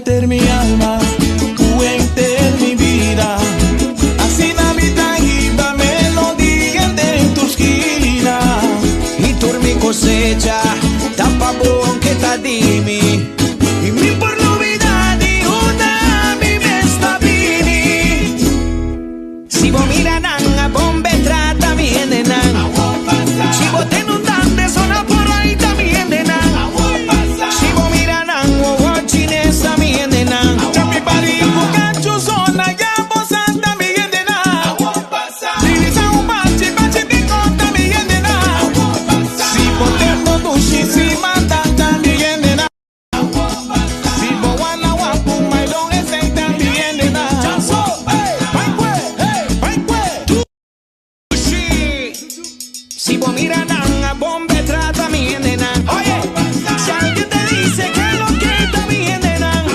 Enter mi alma, ku enter mi bida. Asina mi ta hiba melodia den tur skina. I tur mi kosecha ta pa bo aunke ta di mi. I mi por lubida di unda mi mes ta bini. Si bo mira nan a bon be trata mi hendenan. Si bo tende un dande sona por ahí ta mi hendenan. Si bo mira nan wowo chines ta mi hendenan. Chapi bari ku kachu zona ya bo sa ta mi hendenan. Dirisa un bachi bachi di konta mi hendenan. Si bo tende dushi si manda ta mi hendenan. Si bo wana wapu mailon esei ta mi hendenan. Bai kue, bai kue. Dushi. Si bo mira nan a bon be trata mi hendenan. Oye, si alguien te dice que lo que ta mi hendenan.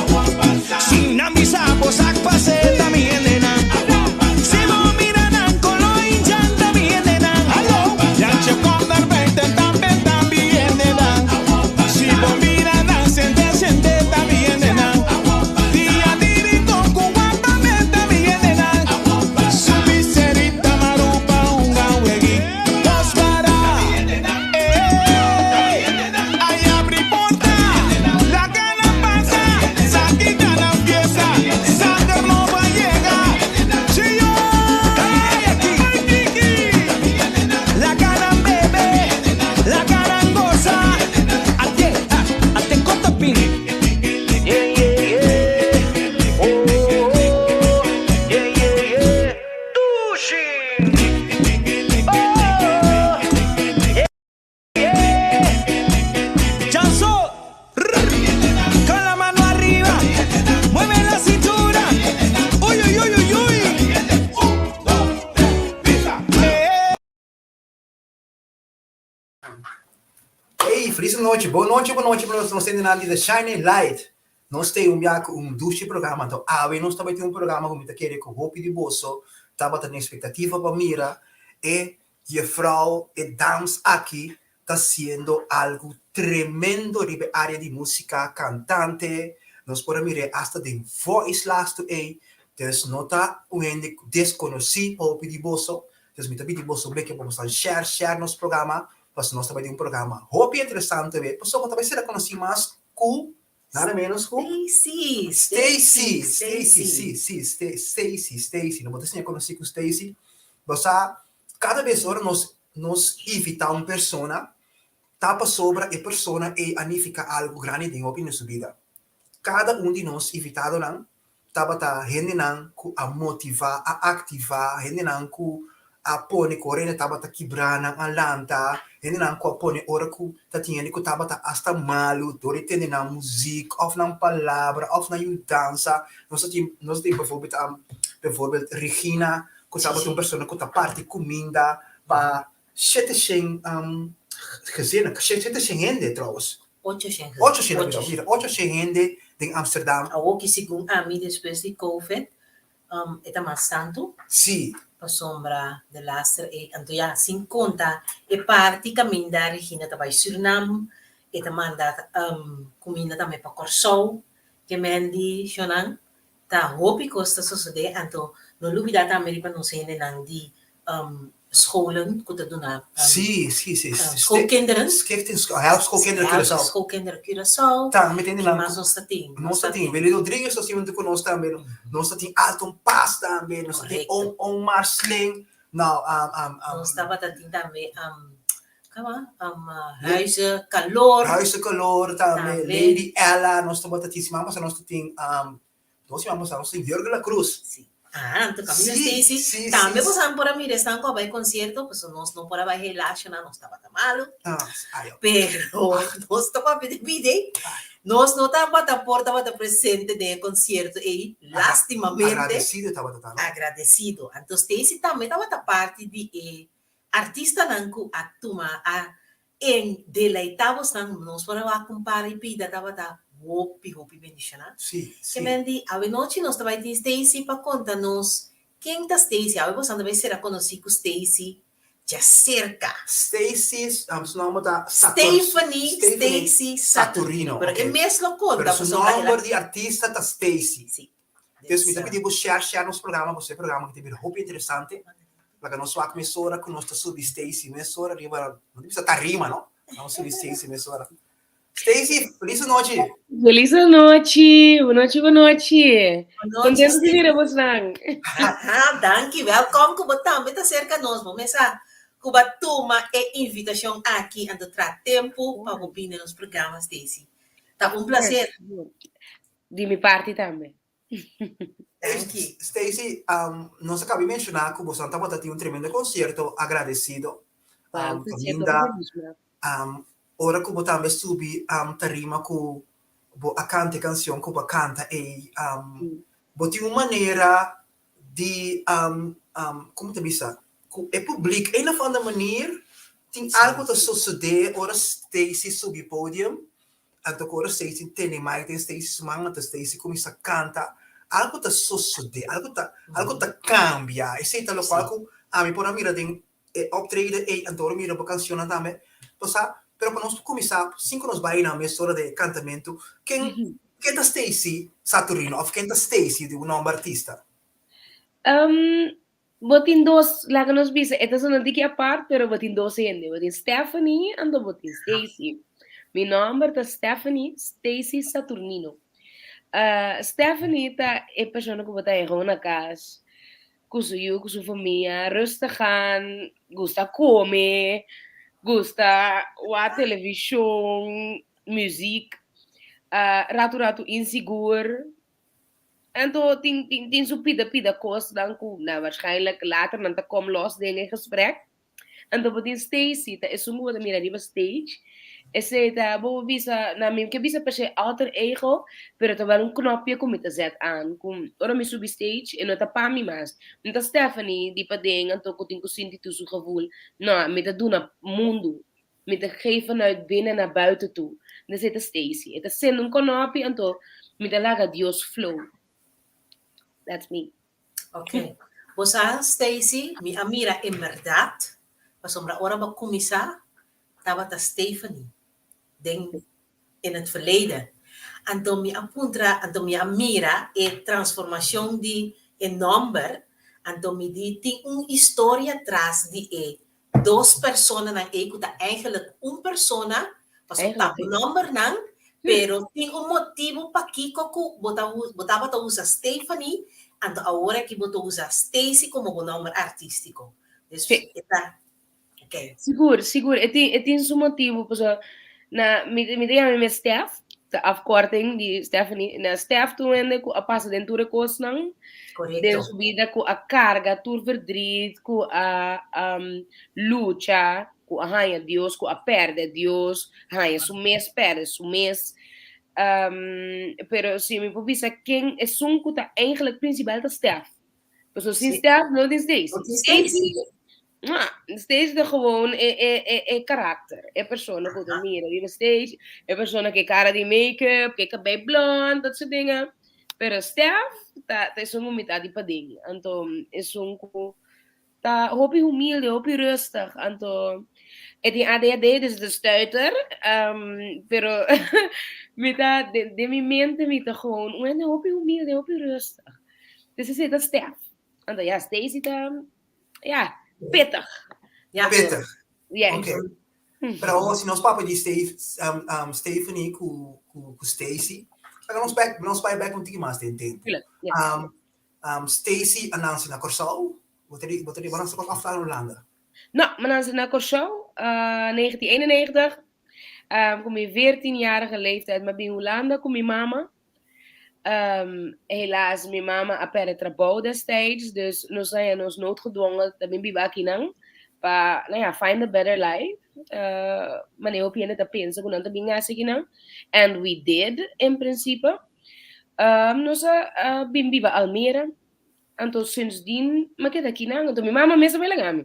Si nan bisa bo sak pase ta mi hendenan. Si bo mira nan kolo hincha ta mi hendenan. Jantje kom naar buiten tambe ta mi hendenan. Si bo mira nan sente sente ta mi hendenan. Dia di rincon ku wapame ta mi hendenan. Subi serita marupa hunga weg'i dos para. Ey, ay abri porta, laga nan pasa, sa ki ta nan fiesta, sanger nobo a yega. Chio, ay Kiki. Laga nan bebe, laga nan gosa. Ate, ah, ate kotopin. Yeah, yeah, yeah. Oh, oh, oh. Yeah, yeah, yeah. Dushi. Oh, yeah, yeah. Chanso. Rrr. Con la mano arriba. Mueve la cintura. Uy, uy, uy, uy, uy. Eh. Hey, felis nochi, bon nochi, bon nochi, bon nochi, nos hendenan di The Shining Light. Nos ta un bia ku un dushi programa, anto awe nos ta bai tin un programa ku mi ta kere ku hopi di boso tabata den ekspektativa pa mira e jefrou, e dams aki ta hasiendo algu tremendo riba e area di musika, kantante, nos por a mir'é asta den Voice lastu ei, dus no ta un hende deskonosí pa hopi di boso, dus mi ta pidi boso un beke pa boso share share nos programa, pasobra nos ta bai tin un programa hopi interesante awe, pasobra bo ta bai ser konosí mas ku nada menos ku Stacy, Stacy, Stacy, si, si, Stacy, Stacy, no bo ta siña konosí ku Stacy, bo sa kada bes ora nos nos invitá un persona ta pasobra e persona ei a nifiká algu grandi den hopi den su bida. Kada un di nos invitadonan tabata hendenan ku a motivá, a aktivá, hendenan ku a pone ku ora hende tabata kibrá nan a lanta, hendenan ku a pone ora ku ta tin hende ku tabata asta malu dor di tende nan muzik òf nan palabra òf nan yudansa. Nos ta tin nos ta tin bijvoorbeeld bijvoorbeeld Regina ku tabata un persona ku ta parti kuminda pa shete shen gezinnen, shete shen hende trouwens. Ocho shen hende. Ocho shen, mira, mira, ocho shen hende den Amsterdam. Awor ki segun ami despues di covid e ta mas tantu. Si. Pasobra de laster e, anto ya sin konta e parti kaminda Regina ta bai Surinam, e ta manda kuminda tambe pa Kòrsou, ke men di shonnan Ta hopi kos ta sosodé, anto no lubidá tambe riba nos hendenan di scholen ku ta duna Sí, sí, sí. schoolkinderen. Stichting Help Schoolkinderen Help Curaçao. Schoolkinderen Curaçao. Tambe tin Ki nan mas nos ta tin? Nos ta tin Willy Rodriguez ta siña huntu ku nos tambe. Nos ta tin Alton Paas tambe. Nos ta tin Omar Sling. Nou, Nos tabata tin tambe Kaba Huize Calor. Huize Calor tambe. Lady Ella nos tabata tin. Siman pasa nos ta tin dos siman pasa nos tin Jurgen La Cruz. Si. Ah, anto kaminda Stacy. Si, Tambe si. boso por a mira esnan ku a bai konsierto, pasobra nos no por a bai helaas nan, nos tabata malu. Ah, ay. Pero nos ta papia di bida ei. Nos no tabata por tabata presente den e konsierto ei, lastimamente. Agradesido tabata ta, no? Agradesido. Anto Stacy tambe tabata parti di e Artistanan ku a tuma a en deleitá bosnan, nos por a wak un par di bida tabata hopi hopi bendishoná. Sí, sí. Ke men di, awenochi nos ta bai tin Stacy pa konta nos ken ta Stacy. Awe bosnan ta bai sera konosí ku Stacy. Djaserka. Stacy, su nomber ta Stephanie Stacy Saturino. Pero e mes lo konta. Pero su nomber di artista ta Stacy. Si. Dus mi ta pidi bo share share nos programa pasobra e programa aki ta bira hopi interesante. Laga nos wak mesora ku nos ta subi Stacy mesora riba, no ta bisa tarima no, nos subi Stacy mesora. Stacy, feliz anochi. Feliz anochi, bonochi, bonochi. Contento di mira bosnan. Aha, danki. Welkom ku bo tambe ta serka nos. Bo mesa ku bo a tuma e invitashon aki anto tra tempu pa bo bini na nos programa, Stacy. Ta un placer. Di mi parti tambe. Danki. Stacy, nos a kaba di menshoná ku boso tabata tin un tremendo konsierto agradesido. Wow, Kaminda ora ku bo tambe subi tarima ku bo a kanta e kansion ku bo a kanta ei, bo tin un manera di, komo ta bisa, ku e publik een of ander manier tin algu ta sosodé ora Stacy subi podium. Anto ku ora Stacy tene mic den Stacy su man, anto Stacy kuminsá kanta, algu ta sosodé, algu ta algu ta kambia. Esei ta lokual ku ami por a mira den e optreden ei, anto ora mi mira bo kanshonnan tambe. Bo sa, pero pa nos kuminsá, sin ku nos bai na mesora den e kantamentu, ken ken ta Stacy Saturino òf ken ta Stacy di un nòmber artista? Bo tin dos, laga nos bisa, e ta sona diki apart, pero bo tin dos hende. Bo tin Stephanie, anto bo tin Stacy. Mi nomber ta Stephanie Stacy Saturnino. Stephanie ta e persona ku bo ta hega na kas, ku su yu, ku su famia, rustig aan, gusta kome, gusta wak televishon, muziek, ratu ratu insigur. Anto tin tin tin su pida pida kosnan ku na waarschijnlijk later nan ta kom los den e gesprek. Anto bo tin Stacy ta esun ku bo ta mira riba stage. Esei ta bo por bisa na mi ke bisa per se alter ego pero ta wel un knopje ku mi ta zet aan ku ora mi subi stage e no ta pa mi mas. Mi ta Stephanie di paden anto ku tin ku sinti tur su gevoel. No, mi ta duna mundu. Mi ta geef vanuit binnen naar buiten toe. Dus e ta Stacy. E ta sende un konopi anto mi ta laga Dios flow. That's me. Ok. Bo sa Stacy, mi a mira en berdad, pasobra ora bo a cuminsa tabata Stephanie den in het verleden. Anto mi a puntra, anto mi a mira e transformacion di e nomber, anto mi di tin un historia tras di e dos personanan ei ku ta eigenlijk un persona, pasobra ta bo nòmbernan, pero tin un motibu pakiko ku bo ta bo tabata usa Stephanie, anto awor aki bo ta usa Stacy komo bo nòmber artístiko. Dus e ta, ok. Sigur, sigur, e tin e tin su motibu, pasobra na mi mi ta yama mi mes Stef, ta afkorting di Stephanie, na Stef tur hende ku a pasa den tur e kosnan, den su bida ku a karga tur verdriet, ku a lucha, ku a haña Dios, ku a pèrdè Dios, haña su mes, pèrdè su mes. Pero si mi por bisa ken esun ku ta eigenlijk prinsipal ta Stef. Pasobra sin Stef no tin Stacy. Stacy, Stacy ta gewoon e e e e karakter, e persona ku ta mira riba stage, e persona ku e kara di make-up, ku e kabei blond, dat soort dingen. Pero Stef ta ta esun ku mi ta di paden. Anto esun ku ta hopi humilde, hopi rustig. Anto e tin ADHD, dus e ta stuiter. Pero mi ta den den mi mente mi ta gewoon un hende hopi humilde, hopi rustig. Dus esei ta Stef. Anto ya Stacy ta ja, pittig. Ja. Pittig. Ja. Oké. Pero si nos papia di Steve, Stephanie ku, ku, ku Stacy, laga nos back, nos bai back un tiki mas den tempu. Tuurlijk, ja. Stacy a nanse na Kòrsou, bo ta di, bo ta di, bo nanse na Kòrsou òf na Hulanda? No, mi nanse na Kòrsou, 1991, ku mi veertienjarige leeftijd mi a bin Hulanda ku mi mama. Helaas mi mama a perde trabou destijds, dus nos a haña nos noodgedwongen ta bin biba akinan pa, nou ja, find a better life. Manera hopi hende ta pensa ku nan ta bin hasi akinan. And we did, in principe. Nos a bin biba Almere, anto sindsdien mi a keda akinan, anto mi mama mes a bai laga mi.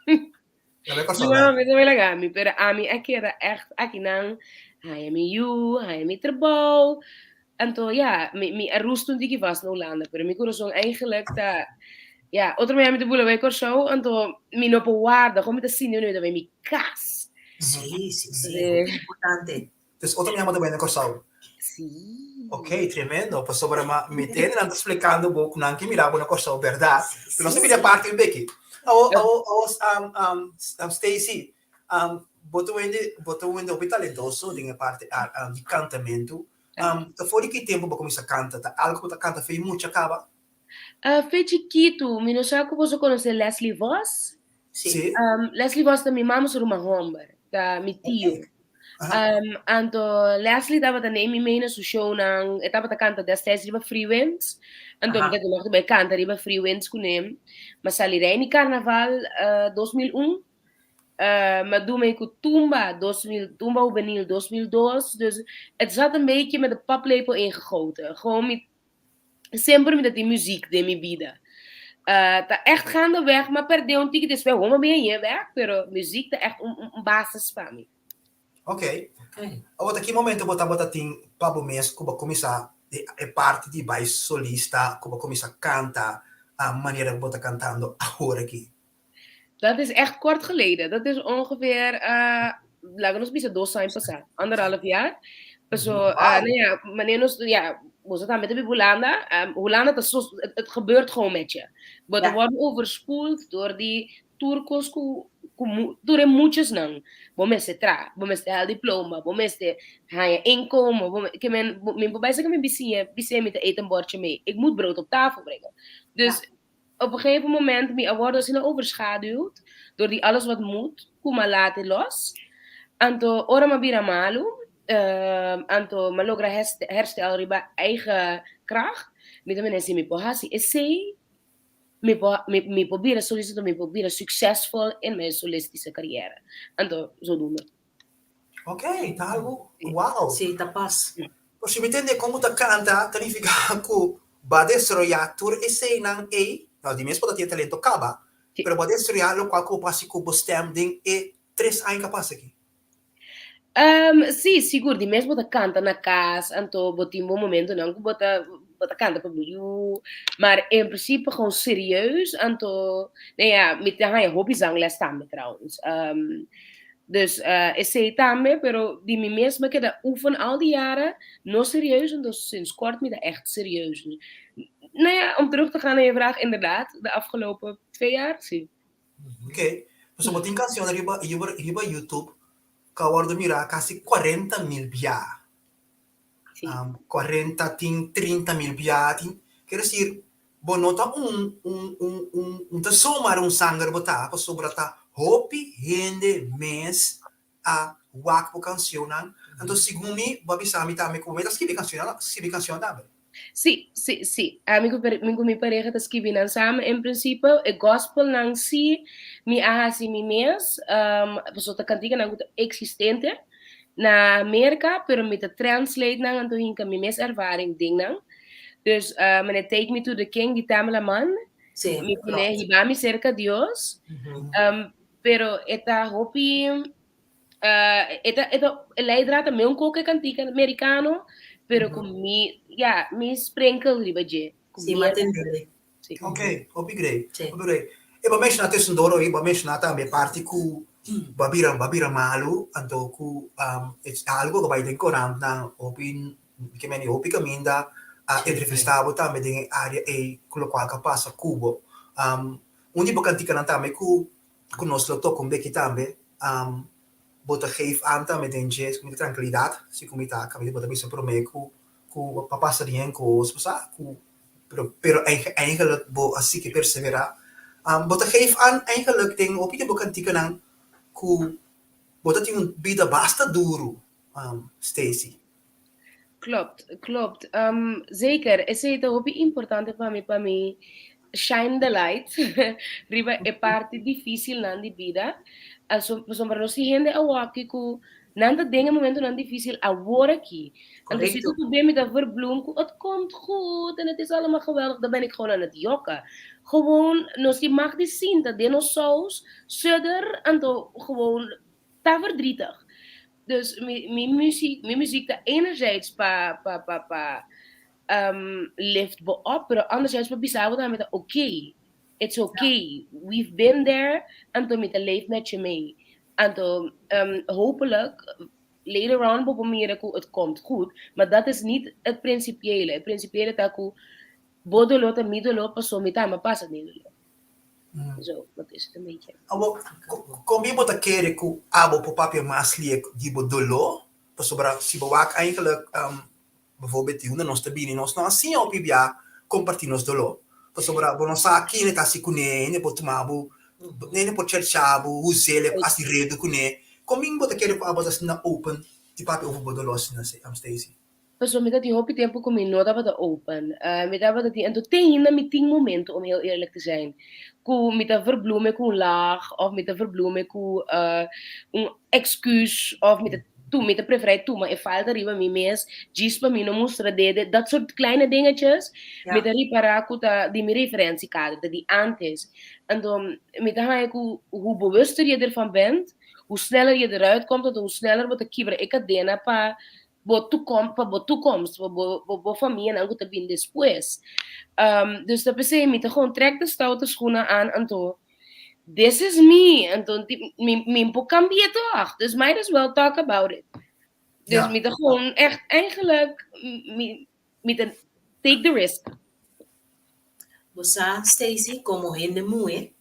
Mi mama mes a bai laga mi, pero ami a keda ègt akinan, haña mi yu, haña mi trabou. Anto ya, mi, mi a rust un tiki vast na Hulanda, pero mi kurason eigenlijk ta. Ja, otro mi mi ta bula bai Kòrsou, anto mi no por warda, kon mi ta sinti mi ta bai mi kas. Sí, sí, sí, Eh. hopi importante. Dus otro mi ta bai na Kòrsou. Sí. Ok, tremendo. Pasobra ma mi tende nan ta splikando bo ku nan ke mira bo na Kòrsou, bèrdat? Sí, Pero nos sí, ta mira sí. parti un beki. Awo, awo, awo, um, um, um, Stacy, um, bo ta wende, bo ta wende hopi talentoso den e parti ah, um, di kantamentu. Um, ta for di ki tempu bo kuminsá kanta? Ta algu ku bo ta kanta for di mucha kaba? Uh, fe chikitu, mi no sa ku boso konosé Leslie Vos. Sí. Sí. Leslie Vos ta mi mama su ruman hòmber, ta mi tio. Aha. Anto Leslie tabata neem mi mee na su shownan, e tabata kanta destijds riba Freewinds. Anto mi Aha. ta nog bai kanta riba Freewinds kuné. Ma sali Reini Carnaval uh, 2001. Maar doe mee ku Tumba, 2000, Tumba Juvenil 2002. Dus het zat een beetje met de paplepel ingegoten. Gewoon mi Semper mi ta tin muziek den mi bida. Uh, ta echt gaandeweg, ma perdé un tiki despues homa mi hañ'é bek, pero muziek ta echt un, un, un basis pa mi. Ok. Ok. Awor ta ki momento bo tabata tin pa bo mes ku bo kuminsá e e parti di bai solista, ku bo kuminsá kanta a manera ku bo ta kantando awor aki? Dat is echt kort geleden. Dat is ongeveer, uh, laga nos bisa dos aña pasá, anderhalf jaar. Paso, Wow. uh, nou ja, wanneer nos, ja, we zaten met de Hulanda. Hulanda, dat is het, het gebeurt gewoon met je. We Ja. worden overspoeld door die turcos ku, ku mu, door e muchos nan. Bo mester tra, bo mester haal diploma, bo mester haal inkomen. Bo, ke men, bo, min voorbij zeggen, mijn bisiña, bisiña mi ta eten een bordje mee. Ik moet brood op tafel brengen. Dus op een gegeven moment, mi a wordo asina overschaduwd door die alles wat moet, ku m'a laat los. Anto ora m'a bira malu, anto m'a logra herstel riba eigen kracht. Mi ta menen si mi por hasi esei, mi por, mi, mi por bira solista, mi por bira succesvol in mijn solistische carrière. Anto zodoende. Ok, ta algu, wow. Sí, ta pas. Por si mi tende kon bo ta kanta, ta nifiká ku bo a desaroyá tur eseinan ei, no, di mes bo ta tin e talento kaba, Sí. pero bo a desaroyá lokual ku bo por hasi ku bo stèm den e tres aña ku a pasa aki. Sí, sigur, di mes bo ta kanta na kas, anto bo tin bo momentonan ku bo ta bo ta kanta pa bo yu, maar in principe gewoon serieus, anto, nou ja, mi ta haña hopi zangles tambe trouwens. Dus esei tambe, pero di mi mes mi a keda oefen al die jaren, no serieus, anto sinds kort mi ta echt serieus. Nou ja, om terug te gaan naar je vraag, inderdaad, de afgelopen 2 jaar, sí. Ok, pasobra bo tin cancionnan riba riba riba YouTube ku a wòrdu mirá kasi 40,000 bia. Sí. 40 tin 30,000 bia tin, ker desir bo no ta un un un un un ta zomaar un zanger bo ta pasobra ta hopi hende mes a wak bo cancionnan, anto segun mi bo a bisa mi tambe ku bo ta skibi cancionnan skibi cancion tambe. Sí, sí, sí. Ami ku mi ku mi pareha ta skibi nan samen en principe. E gospelnan sí mi a hasi mi mes, pasobra ta kantikanan ku ta existente na Merka, pero mi ta translate nan anto hinka mi mes ervaring den nan. Dus manera Take Me to the King di Tamela Mann, Sí, mi pone klopt. hiba mi serka Dios, pero e ta hopi e ta e ta e leidraad ta meun koke kantika merikano, pero ku mi ya mi sprenkel riba dje. Ku Sí, mi m'a tendele. Sí. Ok, hopi grei, Sí. hopi grei. E bo menshoná tussendoor oí, bo menshoná tambe e parti ku bo a bira bo a bira malu, anto ku es algo ku bai den korantnan hopi ke meni hopi kaminda a entrevistá bo tambe den e área ei ku lokual ku a pasa ku bo. Un di bo kantikanan tambe ku ku nos lo toka un beki tambe, bo ta geef aan tambe den dje ku mi ta trankilidat, si ku mi ta kaminda bo ta bisa promé ku ku pa pasa bien kos bo sa ku pero pero eigenlijk bo a sigui perseverá. Bo ta geef aan eigenlijk den hopi di bo kantikanan ku bo ta tin un bida basta duru, Stacy. Klopt, klopt. Zeker, esei ta hopi importante pa mi, pa mi shine the light riba e parti difícilnan di bida. Aso, pasobra nos tin hende awoki ku nan ta den e momentonan difícil awor aki. Anto si Correcto. tu ben mi ta verbloem ku het komt goed en het is allemaal geweldig, dan ben ik gewoon aan het jokken. Gewoon, nos tin mag di sinta den nos saus, sudder, anto gewoon ta verdrietig. Dus mi, mi muziek, mi muziek ta enerzijds pa, pa, pa, pa lift bo op, pero anderzijds pa bisa bo tambe ta oké. It's okay. We've been there, anto mi ta leef met je mee. Anto hopelijk later on bo por mira ku het komt goed, maar dat is niet het principiële. Het principiële ta ku bo doló ta mi doló paso mi tambe a pasa den doló. Zo, dat is het een beetje. Abo, kon mi bo ta kere ku abo por papia mas liek di bo doló? Pasobra si bo wak eigenlijk Bijvoorbeeld di unda nos ta bini, nos no a siña hopi bia comparti nos doló. Pasobra bo no sa kende ta hasi kuné, hende por tuma bo, hende por chercha bo, huz'el, hasi redu kuné. Kon bin bo ta kere ku abo ta asina open di papia over bo doló asina, Stacy? Pasobra mi ta tin hopi tempu ku mi no tabata open. Mi tabata tin, anto te ainda mi tin momento, om heel eerlijk te zijn, ku mi ta verbloemen ku un lach of mi ta verbloemen ku un excuus of mi ta Tu, mi ta preferá tuma e falta riba mi mes, djis pa mi no mustra dede, dat soort kleine dingetjes. Ja. Mi ta ripará ku ta di mi referentiekader, ta di antes. Anto, mi ta haña ku hoe bewuster je ervan bent, hoe sneller je eruit komt, anto hoe sneller bo ta kibra e kadena pa bo toekom, pa bo toekomst, pa bo, bo, bo famianan ku ta bin despues. Dus ta p'esei mi ta gewoon trek de stoute schoenen aan, anto This is me. Anto mi, mi por cambia toch. Dus might as well talk about it. Dus Ja. mi ta gewoon echt eigenlijk mi, mi ta take the risk. Bo sa, Stacy, komo hende muhé,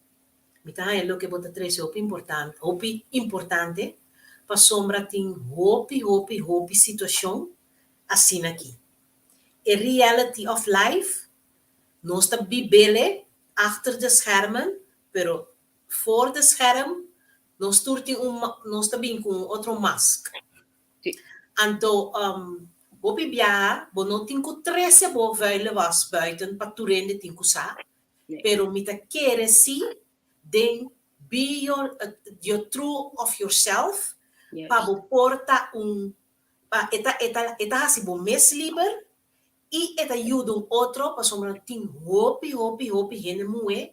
mi ta haña loke bo ta trese hopi importante, hopi importante, pasobra tin hopi, hopi, hopi situashon asina aki. E reality of life, nos ta bib'ele achter de schermen, pero voor de scherm nos tur tin un nos ta bin ku un otro mask. Sí. Anto um, hopi biaha bo no tin ku trese bo vuile was buiten pa tur hende tin ku sa, Nee. pero mi ta kere si den be your, your true of yourself pa Juist. bo por ta un pa e ta e ta e ta hasi bo mes liber I e ta yuda un otro pasobra tin hopi hopi hopi hende muhé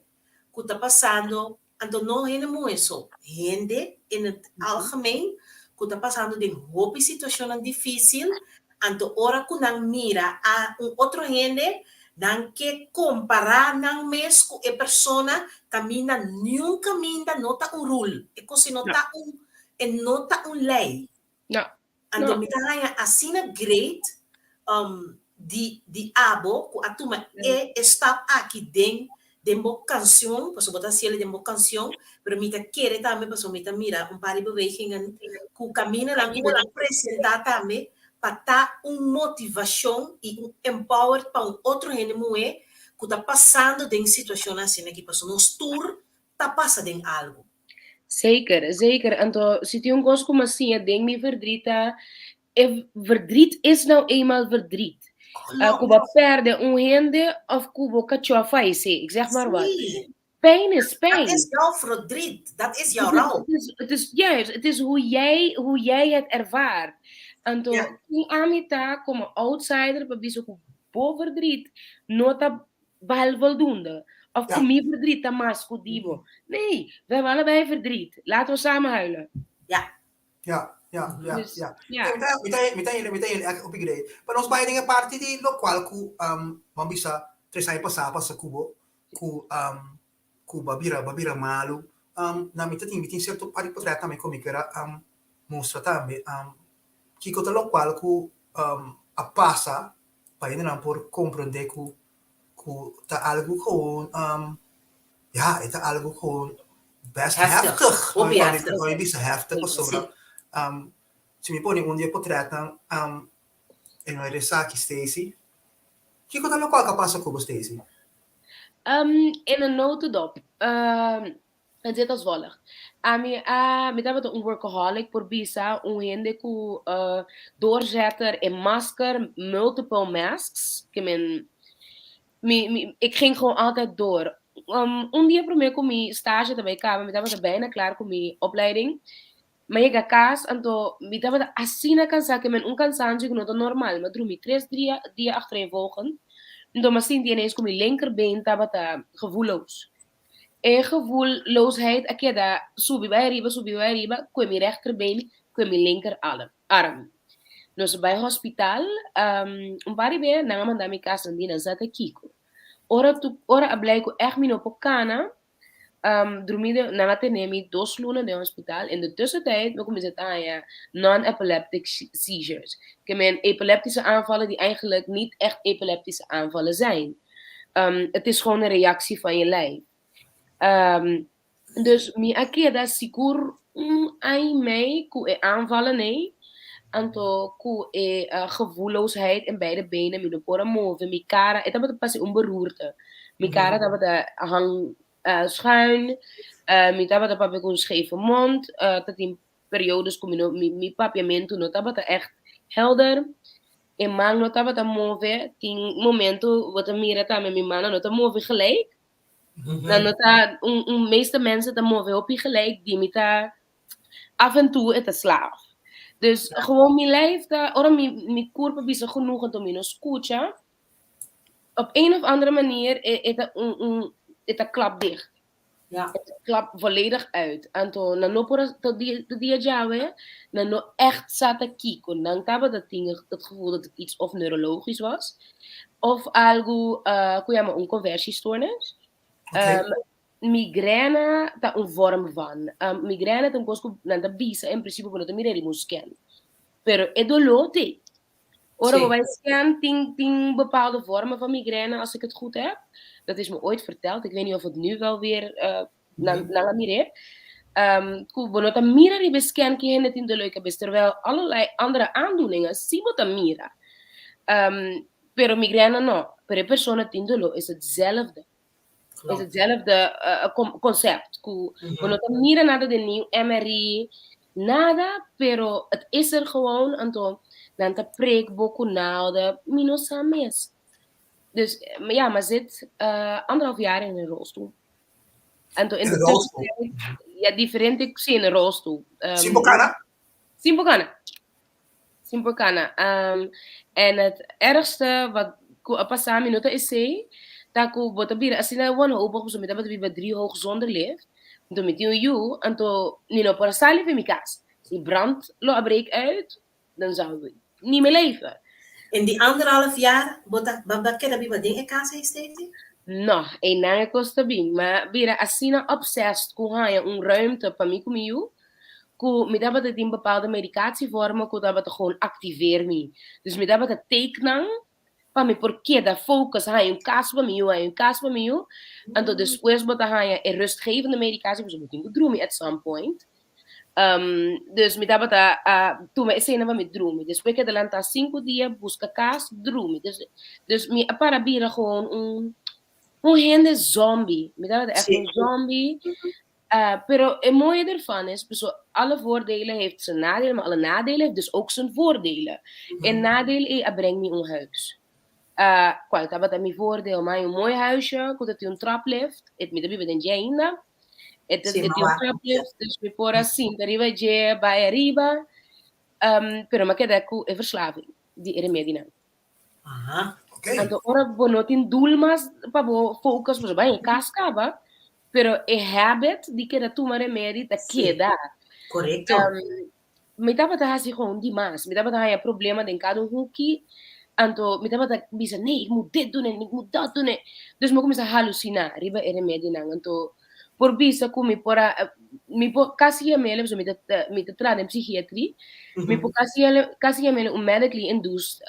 ku ta pasando, anto no hende muhé so, hende in het algemeen ku ta pasando den hopi situashonnan difísil, anto ora ku nan mira a un otro hende nan ke kompará nan mes ku e persona kaminda niun kaminda no ta un rul, e kos ei no ta un e no ta un lei. No. Anto No. mi ta haña asina great um di di abo ku a tuma e e stap aki den den bo kanshon, pasobra bo ta hasiel den bo kanshon, pero mi ta kere tambe pasobra mi ta mira un par di bewegingen ku kamindanan ku bo ta presentá tambe pa ta un motivashon i un empower pa un otro hende muhé ku ta pasando den situashonnan asina aki, pasobra nos tur ta pasa den algu. Zeker, zeker. Anto, si tin un kos ku mi a siña den mi verdriet ta, e verdriet is nou eenmaal verdriet. Klopt. Ku bo a pèrdè un hende òf ku bo kachó a fayesé, ik zeg maar wat. Sí. Pijn is pijn. Dat is jouw verdriet, dat is jouw rouw. Het is, juist, het is hoe jij het ervaart. Anto, Ja. ken ami ta komo outsider pa bisa ku bo verdriet no ta bal voldoende. Of Ja. ku mi verdriet ta mas ku di bo. Nee, we hebben allebei verdriet. Laten we samen huilen. Ja. Ja, ja, ja, Dus, ja. ja. Mi ta, mi ta, mi ta, mi ta echt op idee. Maar nos bai den e parti di lokual ku um, ban bisa tres aña pasá pasa ku bo, ku um, ku bo a bira, bo a bira malu. Um, na mi ta tin, mi tin sierto par di potret tambe ku mi kier a um, mustra tambe. Um, kiko ta lokual ku um, a pasa pa hendenan por komprondé ku ku ta algu gewoon um, ja, e ta algu gewoon best Heftig. heftig. Hopi Pa mi, heftig. pa mi bisa heftig pasobra Sí. um, si mi pone un di e potretnan um, e no e esaki, Stacy. Kiko ta lokual ka pasa ku bo, Stacy? Um, in een notendop. Um, Het zit als volgt. Ami a, mi tabata un workaholic por bisa, un hende ku doorzetter en masker, multiple masks. Ke men, mi, mi, ik ging gewoon altijd door. Un dia promé ku mi stage ta bai kaba, mi tabata bijna klaar ku mi opleiding. Mi a yega kas, anto mi tabata asina kansá, ke men un kansansio ku no ta normal. Mi a drumi tres dia, dia achtereenvolgend. Anto mi a sinti ineens ku mi linkerbeen tabata gevoelloos. E gevoelloosheid a keda subi bai ariba, subi bai ariba, kue mi rechterbeen, kue mi linker arm. Nos a bai hospital, un par di bia nan a manda mi kas nan di nan sa ta kiko. Ora tu ora a blei ku ègt mi no por kana, drumi den nan a tene mi dos luna den hospital. In de tussentijd mi a kuminsá ta haña non-epileptic seizures. Ke men epileptische aanvallen die eigenlijk niet echt epileptische aanvallen zijn. Het is gewoon een reactie van je lijf. Dus mi a keda sigur un aña y mei cu e aanvallen ey, anto cu e gevoelloosheid in beide benen, mi no por a move, mi cara, e tabata pasi un beroerte. Mi cara tabata hang schuin, mi tabata papia cu un scheve mond, ta tin periodes cu mi no, mi, mi papiamento no tabata echt helder, e man no tabata move, tin momento bo ta mira tambe mi mannan no ta move gelijk. Dan no ta un, un meeste mensen ta move hopi gelijk, di mi ta af en toe e ta slaaf. Dus gewoon mi lijf ta, ora mi, mi kurpa bisa genoeg anto mi no skucha, op een of andere manier e, e ta un, un, e ta klap dicht. E ta klap volledig uit. Anto nan no por a, tot dia, tot dia djawe, nan no echt sa ta kiko. Nan tabata tin het gevoel dat het iets of neurologisch was, of algu ku yama un conversiestoornis. Migrène ta un vorm van. Migrène ta un kos ku nan ta bisa en prinsipio bo no ta mira riba un scan. Pero e doló t'ei. Ora bo bai scan tin tin bepaalde vormen van migrène als ik het goed heb. Dat is me ooit verteld. Ik weet niet of het nu wel weer nan nan a mir'é. Ku bo no ta mira riba e scan ki hende tin doló di kabes terwijl allerlei andere aandoeningen si bo ta mira. Pero migrène no. Pero e persona tin doló es hetzelfde. Es hetzelfde concept. Ku bo no ta mira nada den ni un MRI, nada, pero het is er gewoon. Anto nan ta prik bo ku naalden. Mi no sa mes. Dus ja, m'a zit anderhalf jaar in een rolstoel. Anto in de tussentijd, ja, diferente, sí, in een rolstoel. Sin por kana? Sin por kana. Sin por kana. En het ergste wat ku a pasa mi no ta esei, ta ku bo ta bira asina wanhopig pasobra mi tabata biba drie hoog zonder lift. Anto mi tin un yu, anto mi no por a sali for mi kas. Si brand lo a breek uit, dan zou ik niet meer leven. In die anderhalf jaar, bo ta, bo ta keda biba den e kas ei, Stacey? No, einan e kos ta bin. M'a bira asina obsessed ku haña un ruimte pa mi ku mi yu, ku mi tabata tin bepaalde medicatievormen ku tabata gewoon activeer mi. Dus mi tabata take nan pa mi por keda focus, haña un kas pa mi yu, haña un kas pa mi yu. Anto despues bo ta haña e rustgevende medicatie, pasobra bo tin ku drumi at some point. Dus mi tabata a tuma esena pa mi drumi. Despues keda lanta sinku dia, buska kas, drumi. Dus, dus mi a para bira gewoon un, un hende zombie. Mi tabata echt un zombie. Pero e mooie ervan is, paso alle voordelen heeft zijn nadelen, maar alle nadelen heeft dus ook zijn voordelen. E nadeel ei a breng mi un huis. Cual tabata mi voordeel, mi a haña un mooi huisje cu ta tin un traplift. E mi ta biba den dje ainda. E ta tin un traplift, dus mi por a sinta riba dje, bai ariba. Pero mi a keda cu e verslaving di e remedinan. Anto ora bo no tin doel mas pa bo focus, pasobra bo a haña cas caba, pero e habit di keda tuma remedi ta keda. Mi tabata hasi gewoon dimas, mi tabata haña problema den kada un huki, anto mi tabata bisa nee, ik moet dit doen en ik moet dat doen. Dus mi a kuminsá halusiná riba e remedinan, anto por bisa ku mi por a, mi por kasi yam'el, pasobra mi ta mi ta traha den psikiatri, mi por kasi kasi yam'el un medically induced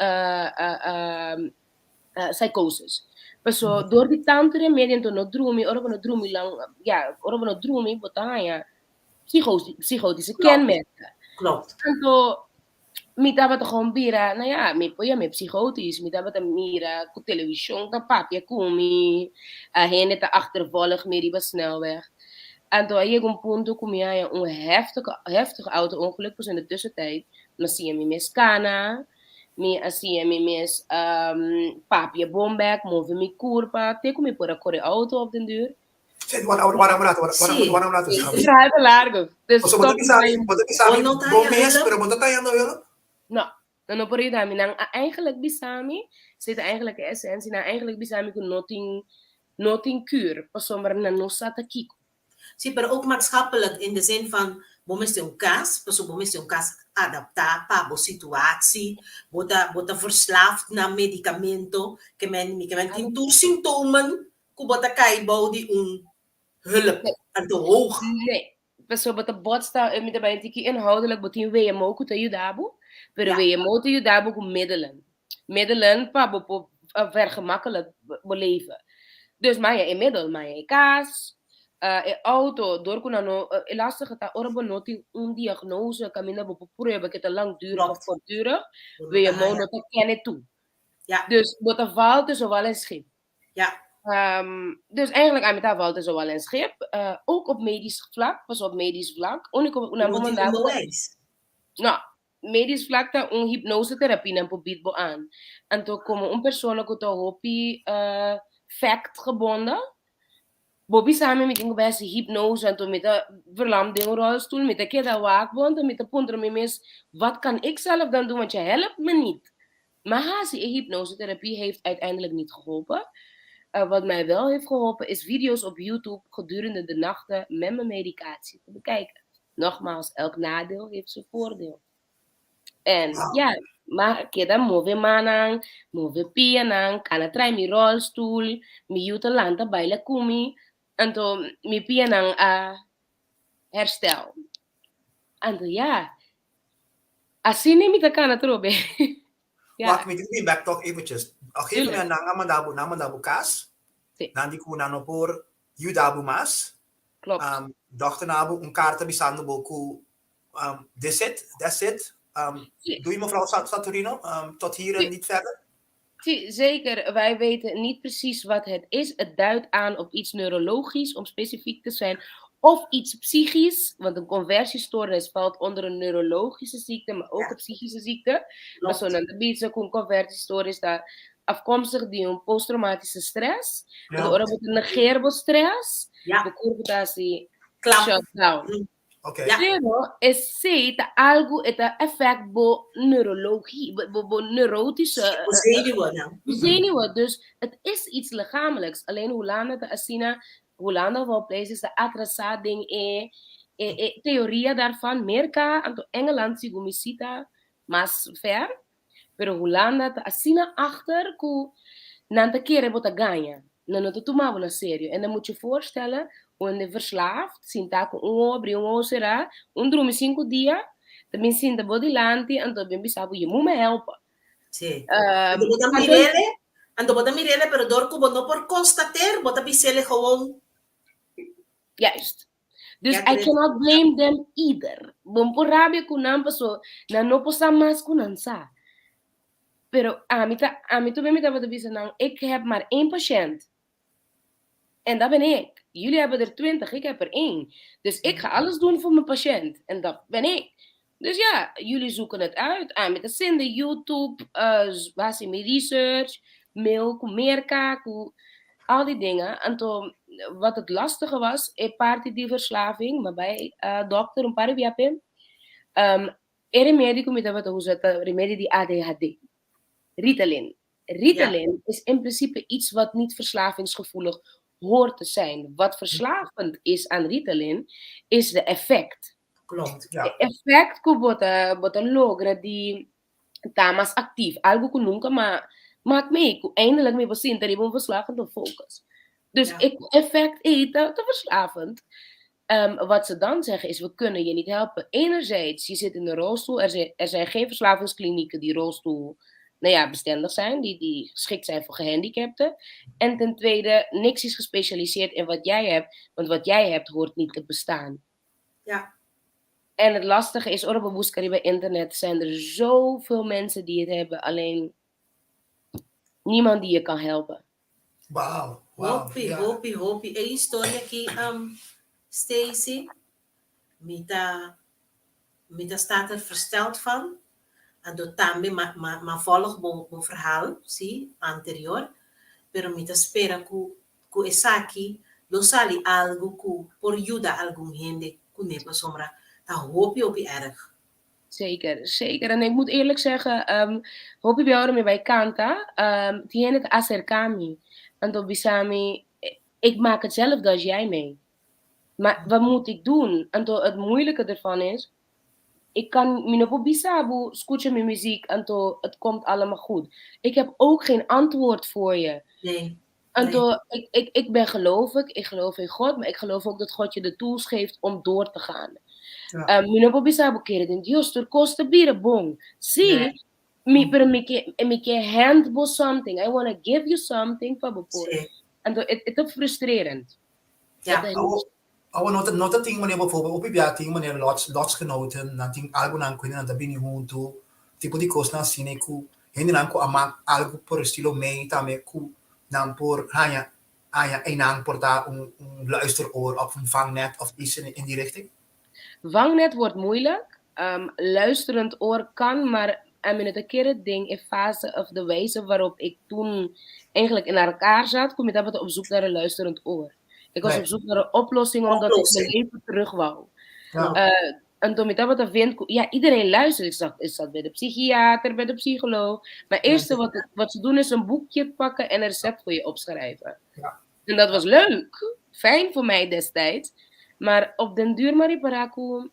psychosis. Paso dor di tantu remedi anto no drumi, ora bo no drumi lang, ya, ora bo no drumi bo ta haña psychotische kenmerken. Anto mi tabata gewoon bira, nou ja, mi por yam'é psychotisch, mi tabata mira ku televishon ta papia ku mi, a hende ta achtervolg mi riba snelweg. Anto a yega un punto ku mi haña un heftige, heftig auto-ongeluk, pasobra in de tussentijd mi a siña mi mes kana, mi a siña mi mes papia bon bek, move mi kurpa, te ku mi por a kore auto op den duur. Sí, wara, wara un rato, wara, Sí. wara un rato. Sí, es verhaal te largo. Dus Pasobra bo ta stop bisa mi, bij- bo ta bisa mi, Bo no ta bo haña mes, hulp? pero bo ta tayando hulp? No, nan no por yuda mi. Nan a eigenlijk bisa mi, esei ta eigenlijk e esensia, nan a eigenlijk bisa mi ku no tin, no tin kuur, pasobra nan no sa ta kiko. Sí, pero ook maatschappelijk in de zin van. Bo mester un kas, pasobra bo mester un kas adaptá pa bo situatie. Bo ta bo ta verslaafd na medikamento, ke men mi ke men tin tur sintomen ku bo ta kai bou di un hulp, anto hoog. Nee, pasobra bo ta botsta, mi ta bai tiki inhoudelijk, bo tin WMO ku ta yuda bo, pero WMO ta yuda bo ku middelen. Middelen pa bo por vergemakkelijk bo leven. Dus maya e middel, maya e kas, e auto, door ku nan no, e lastige ta ora bo no tin un diagnose kaminda bo por prueba ke ta langdurig of kortdurig, WMO no ta kende tu. Dus bo ta val tussen wal en schip. Dus eigenlijk ami ta val tussen wal en schip, ook op medisch vlak, pas op medisch vlak, úniko ku nan por manda bo. No, Medisch vlak ta un hypnosetherapie nan por bied bo aan. Anto como un persona cu ta hopi fact gebonden, bo bisa mi mi tin cu bay haci hypnose anto mi ta verlamd den un rolstoel, mi ta keda wak bo anto mi ta puntra mi mes wat kan ik zelf dan doen want je helpt me niet. Maar haci e hypnosetherapie heeft uiteindelijk niet geholpen. Wat mij wel heeft geholpen is video's op YouTube gedurende de nachten met mijn medicatie te bekijken. Nogmaals, elk nadeel heeft zijn voordeel. En ja, m'a keda move mannan, move pianan, kana trae mi rolstoel, mi yu ta lanta baila ku mi, anto mi pianan a herstel. Anto ja, asina mi ta kana trobe. Ja. Wak, mi tin ku bin bek tok eventjes. Op een gegeven moment nan a manda bo, nan a manda bo kas. Nan di ku nan no por yuda bo mas. Klopt. Dokter na bo un karta bisando bo ku this it, that's it. Doei mevrouw Saturino, tot hier en niet verder. Sí, zeker. Wij weten niet precies wat het is. Het duidt aan op iets neurologisch, om specifiek te zijn, of iets psychisch, want een conversiestoornis valt onder een neurologische ziekte, maar ook een psychische ziekte. Maar zo'n bisa ku conversiestoornis ta afkomstig di un posttraumatische stress. Ja. Ora bo ta negeer bo stress, bo kurpo ta hasi shut down. Pero esei ta algu e ta effect bo neurologie, bo neurotische Bo zenuwen. Bo zenuwen. Dus het is iets lichamelijks. Alleen Hulanda ta asina, Hulanda of all places ta atrasá den e e teoria daarvan. Merka anto Engeland segun mi si ta mas ver. Pero Hulanda ta asina achter ku nan ta kere bo ta gaña. Nan no ta tuma bo na serio. En dan moet je voorstellen, un hende verslaafd, sinta ku un ojo abri, un ojo será, un drumi sinku dia, ta bin sinta bo dilanti, anto bin bisa bo, je moet me helpen. Sí. Anto bo ta mirele, anto bo ta mirele, pero dor ku bo no por konstater, bo ta bisele gewoon. Juist. Dus I cannot blame them either. Bo no por rabia ku nan paso nan no por sa mas ku nan sa. Pero ami ta, ami tur mi tabata bisa nan, ik heb maar één patiënt. En dat ben ik. Jullie hebben er 20, ik heb er één. Dus ik ga alles doen voor mijn patiënt. En dat ben ik. Dus ja, jullie zoeken het uit. Ami ta sende YouTube, hasi mi research, mail ku Merka, ku al die dingen. Anto, wat het lastige was, e parti di verslaving, m'a bai dokter un par di bia p'e, e remedi ku mi tabata usa ta remedi di ADHD, Ritalin. Ritalin is in principe iets wat niet verslavingsgevoelig hoort te zijn. Wat verslavend is aan Ritalin, is de effect. Klopt. E effect ku bo ta, bo ta logra di ta mas actief. Algo ku nunca m'a maak mee, ku eindelijk mi por sinta riba un verslag en ta focus. Dus e effect ei ta, ta verslavend. Wat ze dan zeggen is, we kunnen je niet helpen. Enerzijds, je zit in een rolstoel. Er zijn geen verslavingsklinieken die rolstoel, nou ja, bestendig zijn, die geschikt zijn voor gehandicapten. En ten tweede, niks is gespecialiseerd in wat jij hebt, want wat jij hebt hoort niet te bestaan. En het lastige is, ora bo buska riba internet zijn er zoveel mensen die het hebben, alleen niemand die je kan helpen. Wauw, wauw, Hopi, ja. hopi, hopi. E historia aki, Stacy, mi ta, mi ta staat er versteld van. Anto tambe ma, ma, ma volg bo, bo verhaal, si, anterior. Pero mi ta spera ku, ku esaki lo sali algu ku por yuda algun hende kuné pasobra ta hopi, hopi erg. Zeker, zeker. En ik moet eerlijk zeggen, hopi bia ora mi bai kanta, tin hende ta acerca mi. Anto bisa mi, ik maak hetzelfde als jij mee. Maar wat moet ik doen? Anto het moeilijke ervan is, ik kan mi no por bisa bo scucha mi muziek anto het komt allemaal goed. Ik heb ook geen antwoord voor je. Nee. Anto, ik ben gelovig, ik geloof in God, maar ik geloof ook dat God je de tools geeft om door te gaan. Mi no por bisa bo kere den Dios, tur kos ta bira bon. Sí, Nee. pero mi ke hand bo something. I want to give you something pa bo por. Anto, het is frustrerend. Het is Awo no ta tin manera bijvoorbeeld op bia tin manera lotsgenoten nan tin algo nan ku nan ta bini huntu tipo di kos nan sine ku hende nan ku ama algo por estilo mee tambe ku nan por haña einan por ta un luisteroor of un vangnet of iets in die richting. Vangnet wordt moeilijk. Luisterend oor kan, maar en met een keer het ding in fase of de wijze waarop ik toen eigenlijk in elkaar zat, kom je dat op zoek naar een luisterend oor. Ik was Nee. op zoek naar een oplossing omdat ik mijn Oplossing. leven terug wou. En toen ik dat vind, ja, iedereen luistert. Ik zat bij de psychiater, bij de psycholoog. Maar het eerste wat ze doen is een boekje pakken en een recept voor je opschrijven. En dat was leuk. Fijn voor mij destijds. Maar op den duur, m'a ripara ku,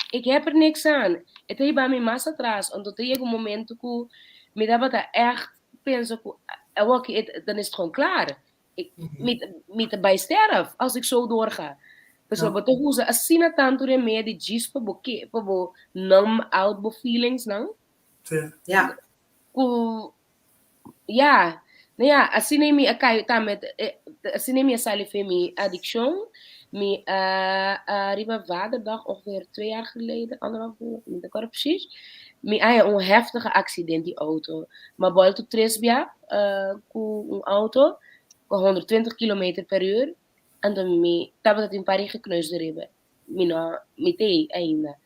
ik heb er niks aan. Het heeft bij mij massa atrás. Omdat er een moment ku, mi tabata echt pensa ku, oké, dan is het gewoon klaar. Ik, mi ta bai sterf als ik zo doorga. Dus bo ta usa asina tantu remedi djis pa bo ke pa bo numb out bo feelings nan. Ku ja, nou ja, asina mi a kai tambe, asina mi a sali for mi adikshon. Mi riba vaderdag ongeveer 2 jaar geleden, anderhalf jaar, niet akkoord precies. Mi a un heftige accident di auto. M'a bòltu tres bia ku un auto ku 120 km per uur. En dan mi tabata tin par di gekneusde ribben. Mi no mi t'ei ainda.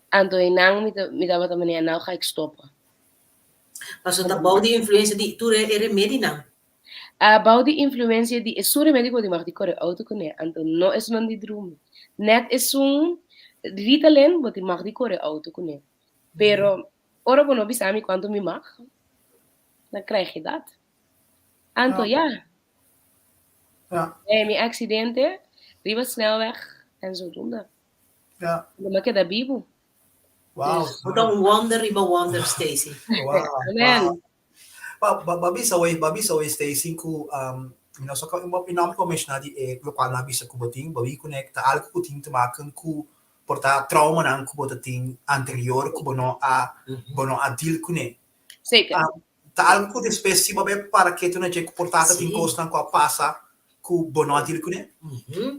Anto einan mi tabata manera, nou ga ik stoppen. Paso ta bou di influensia di tur e remedinan. Bou di influensia di esun remedi ku mag di kore auto kuné. Anto no esun di drumi. Net esun Ritalin bo mag di kore auto kuné. Pero ora bo no bisa mi kuantu mi mag, dan krijg je dat. Anto ja. Mi aksidente, riba snelweg en zodoende. Dan m'a keda bibu. Wat een wonder riba wonder, Stacy. Amen. B'a bisa we Stacy ku so ka ino ko mencionar di e lo qual na bisa ku botin, ba wi connect algo ku tin te maken ku porta trauma nan ku bo tin anterior ku bo no a deal kuné. Ta algo ku despues si bo bai para ketu na dje ku por ta tin kos nan ku a pasa ku bo no a deal kuné.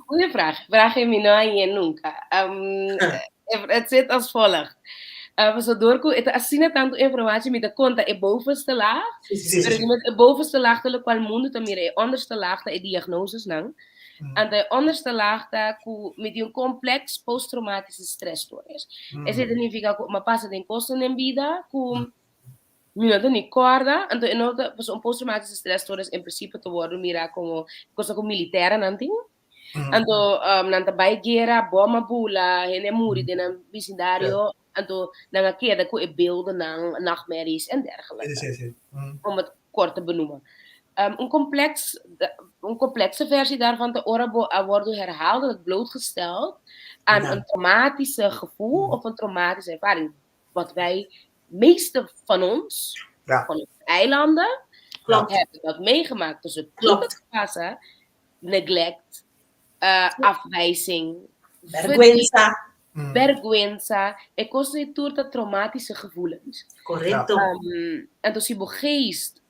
Goeie vraag. Vraag je me nou je nunca. Het zit als volgt. So door ku asina tantu informatie mi ta konta e bovenste laag. Pero met de bovenste laag te qual mundo ta mira e onderste laag ta e diagnoses nan. En de onderste laag ta ku met een complex posttraumatische stressstoornis. Esei ta nifiká ku m'a pasa den kos den bida ku mi no ta ni kòrda, anto e no ta, pues un posttraumatische stressstoornis in principe te worden mira komo kos ku militairen nan tin. Anto nan ta bai guera, bom a bula, hende muri den nan vecindario, anto nan a keda ku e beelden nan, nachtmerries en dergelijke. Si, si. Om het kort te benoemen. Een complexe versie daarvan te ora bo a worden herhaaldelijk blootgesteld aan een traumatische gevoel of een traumatische ervaring. Wat wij, meeste van ons, van onze eilanden, hebben dat meegemaakt. Dus het passen, neglect, afwijzing, Vergüenza. Vergüenza, e kos tur ta traumatische gevoelens. En dus si bo geest,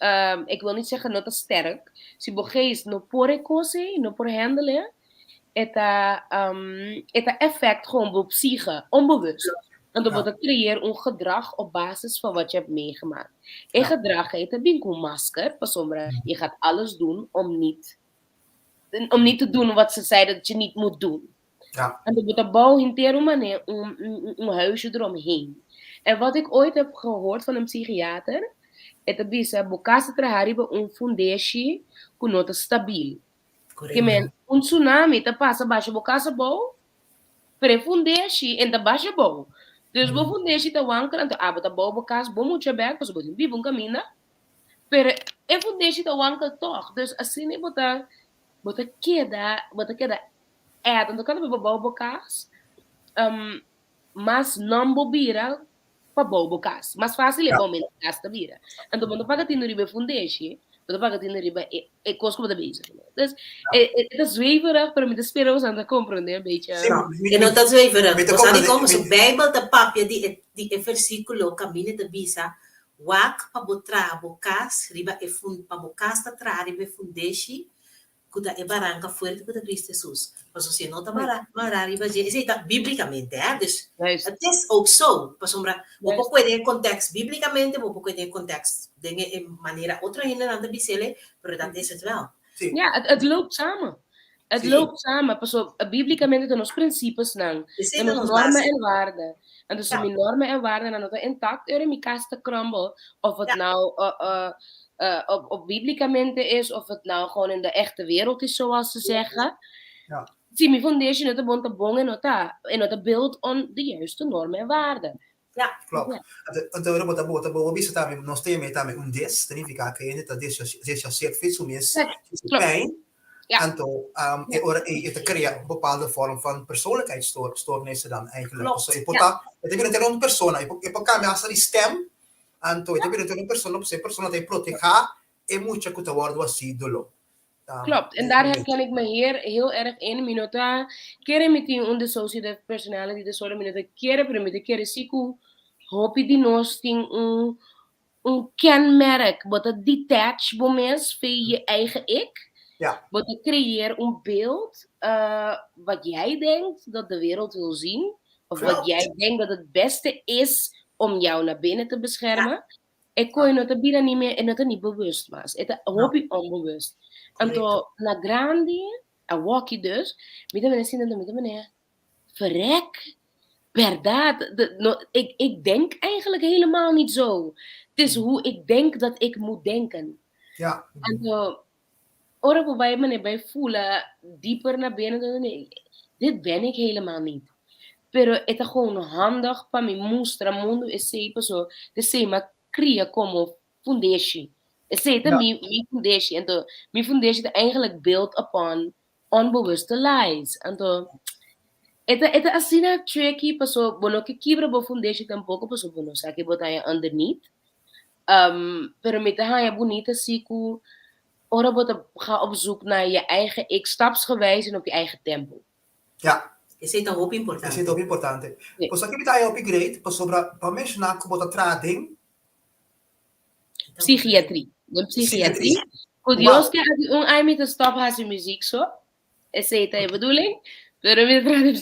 ik wil niet zeggen no te sterk, si bo geest no por e kos, no por handelen, e ta effect gewoon op psyche, onbewust. En dan wordt het creëer een gedrag op basis van wat je hebt meegemaakt. En gedrag heet het een masker, pasobra, je gaat alles doen om niet te doen wat ze zeiden dat je niet moet doen. En dan wordt de bouw intero manier un huisje eromheen. En wat ik ooit heb gehoord van een psychiater, e ta bisa bo kas ta traha riba un fundeshi ku no ta stabil. Ke men, un tsunami ta pasa basha bo kas abou, pero e fundeshi n' ta basha abou. Dus bo fundeshi ta wankel, anto abo ta bou bo kas, bo mucha bek, paso bo tin biba un kaminda, pero e fundeshi ta wankel toch. Dus asina bo ta keda. add, anto kada bes bo bou bo kas, um, mas nòm bo bira pa bou bo kas. Mas fásil e pa aumenta kas ta bira. Anto bo no paga tinu riba e fundeshi, bo ta paga tinu riba e, e kos ku bo ta bezig kuné. Dus, e, e, e ta zweverig, pero mi ta spera boso ta komprondé un beetje. Sí, No, mi, e no mi, ta zweverig. mi ta Bo sa komprondé. dikon? Mi, Pasobra Bijbel ta papia di e, di e versíkulo kaminda ta bisa, Wak pa bo traha bo kas riba e fun, pa bo kas ta traha riba e fundeshi ku ta e baranka fuerte ku ta Cristo Jesus. Pasobra si e no ta mara mara riba dje, esei ta bíblikamente, hè. Dus Juist. het is ook zo, pasobra bo por Juist. kue den e kontèkst bíblikamente, bo por kue den e kontèkst den e e manera otro hendenan ta bis'el, pero dat is het wel. Sí. Ja, het, het loopt samen. Het Sí. loopt samen. Paso, bíblikamente ta nos prinsipesnan, Esei ta ta nos nos normen base. en waarden. En dus Ja. mi normen en waarden no ta intact, ora mi kas ta crumble. Of het Ja. nou op, op bíblikamente is, of het nou gewoon in de echte wereld is, zoals ze zeggen. Ja. Si mi foundation no ta bon, ta bon en no ta, en no ta build on de juiste normen en waarden. Ja. Klopt. Ja. Anto, anto, bo ta bo ta bo bisa tambe, nos ta yama tambe un des, significa ku hende ta desociaseer fi su mes, Klopt. su Klopt. pijn. Ja. Anto, e ora ei e ta krea un bepaalde vorm van persoonlijkheidsstoornissen dan eigenlijk. Klopt. So, e por ta, e ta bira entero un persona, e por, e por kambia hasta di stem, anto e ta bira entero un persona, pasobra e persona ta e protehá e mucha ku ta wòrdu hasi doló. Klopt, en daar herken ik me heel, heel erg in. Mi no ta kere mi tin un dissociative personality disorder, mi no ta kere, pero mi ta kere si ku hopi di nos tin un, un kenmerk. Bo ta detach bo mes van je eigen ik. Ja. Bo ta creëer un beeld wat jij denkt dat de wereld wil zien. Of wat jij denkt dat het beste is om jou naar binnen te beschermen. E koe no ta bira ni me, e no ta ni bewust mas. E ta hopi onbewust. Anto, na grandi, a walkie dus, mi ta mene sinta, mi ta mene, verrek, berdad, de, no, ik, ik denk eigenlijk helemaal niet zo. Het is hoe ik denk dat ik moet denken. Anto, ora bo bai mane bai fula dieper naar binnen, dan nee, dit ben ik helemaal niet. Pero e ta gewoon handig pa mi mustra mundu esei paso esei m'a cria como fundeshi. Esei ta mi, mi fundeshi. Anto, mi fundeshi ta eigenlijk built upon onbewuste lies. Anto, e ta, e ta asina tricky paso bo no ke kibra bo fundeshi tampoco paso bo no sa ke bo ta haña underneath. Pero mi ta haña bunita si ku ora bo ta ga op zoek naar je eigen ik, stapsgewijs en op je eigen tempo. Ja. Esei ta hopi importante. Esei ta hopi importante. Sí. Pasobra aki mi ta haña hopi great, pasobra bo a menshoná ku bo ta traha den Psichiatrie. Den psichiatrie. Ku Dios ke hasi un aña mi ta stop hasi muziek so. Esei ta e bedoeling. Pero mi ta traha den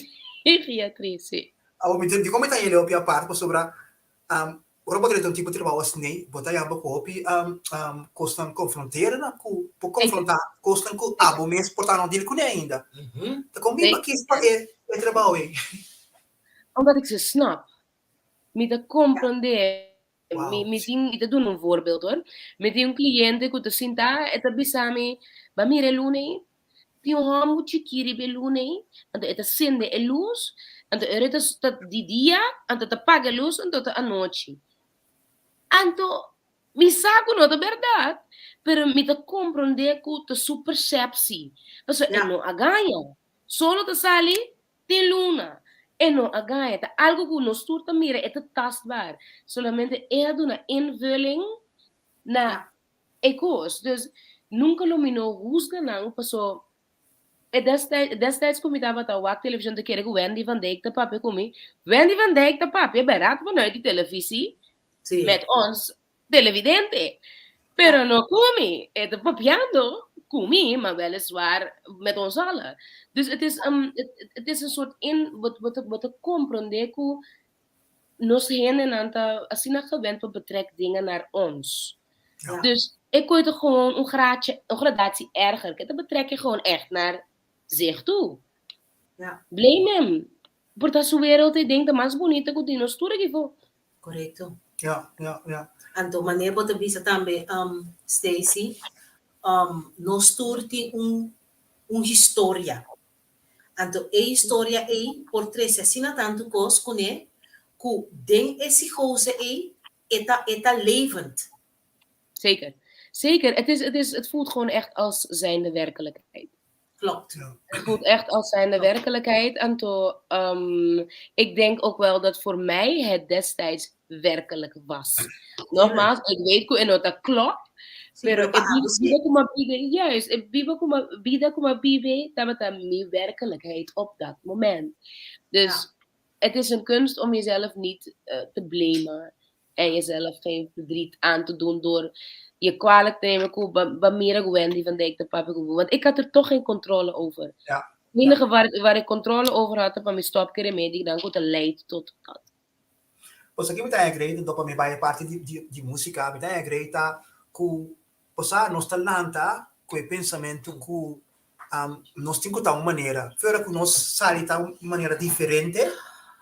psichiatrie, sí. Awor mi ta dikon mi ta haña hopi apart pasobra ora bo drenta un tipo di trabou asina bo ta yaba ku hopi kosnan konfrontera nan ku por konfrontá kosnan ku abo mes por ta no deal kuné ainda. Ta kon mi pa kis pa e trabou ei? Omdat ik ze snap. Mi ta komprondé. Wow. Mi, mi tin, mi ta duna un voorbeeld hoor. Mi tin un cliente ku ta sinta, e ta bisa mi, ba mira e luna ei? Tin un hòmber chikí riba e luna ei, anto e ta sende e lus, anto ora e ta, ta di dia, anto ta paga e lus, anto ta anochi. Anto mi sa ku no ta bèrdat, pero mi ta komprondé ku ta su persepsi, pasobra e no a gaña. Solo ta sali Tin luna. E no a gaña. Ta algo ku nos tur ta mira, e ta tastbaar. Solamente e a duna invulling na e kos. Dus nunka lo mi no husga nan paso e destijds, destijds ku mi tabata wak televishon ta kere ku Wendy van Dijk ta papia ku mi. Wendy van Dijk ta papia bèrdat vanuit di televisi met ons televidente. Pero no ku mi. E ta papiando ku mi, maar weliswaar met ons allen. Dus het is, het, het is een soort in, bo, bo, bo ta comprende ku nos hendenan ta asina gewend pa betrek dingen naar ons. Dus e koe ta gewoon un graadje, un gradatie erger. Ke ta betrek je gewoon echt naar zich toe. Blame hem. Por ta su wereld e den ta mas bunita ku di nos tur aki fo. Korekto. Ja, ja, ja. Anto manera bo ta bisa tambe, Stacy, nos tur tin un un historia. Anto e historia ei por trese asina tantu kos kuné ku den e psicose ei e ta e ta levend. Zeker. Zeker. Het is, het is, het voelt gewoon echt als zijnde werkelijkheid. Klopt. Het voelt echt als zijnde werkelijkheid. Anto, ik denk ook wel dat voor mij het destijds werkelijk was. Nogmaals, ik weet ku e no ta klopt, Sí, pero pero pa e abo sí. bida ku m'a biba, juist, e biba ku m'a, bida ku m'a biba tabata mi werkelijkheid op dat moment. Dus het is een kunst om jezelf niet te blamen en jezelf geen verdriet aan te doen door je kwalijk te nemen ku b'a b'a mira ku Wendy van Dijk ta papia ku bo, want ik had er toch geen controle over. Het enige waar ik controle over had, pa mi stop ku e remedinan ku ta leid tot dat. Pues aki mi ta agree, anto pa mi bai e parti di músika, mi ta agree ta ku osea nos ta lanta ku e pensamentu ku nos tin ku ta un manera. Fuera ku nos sali ta un manera diferente,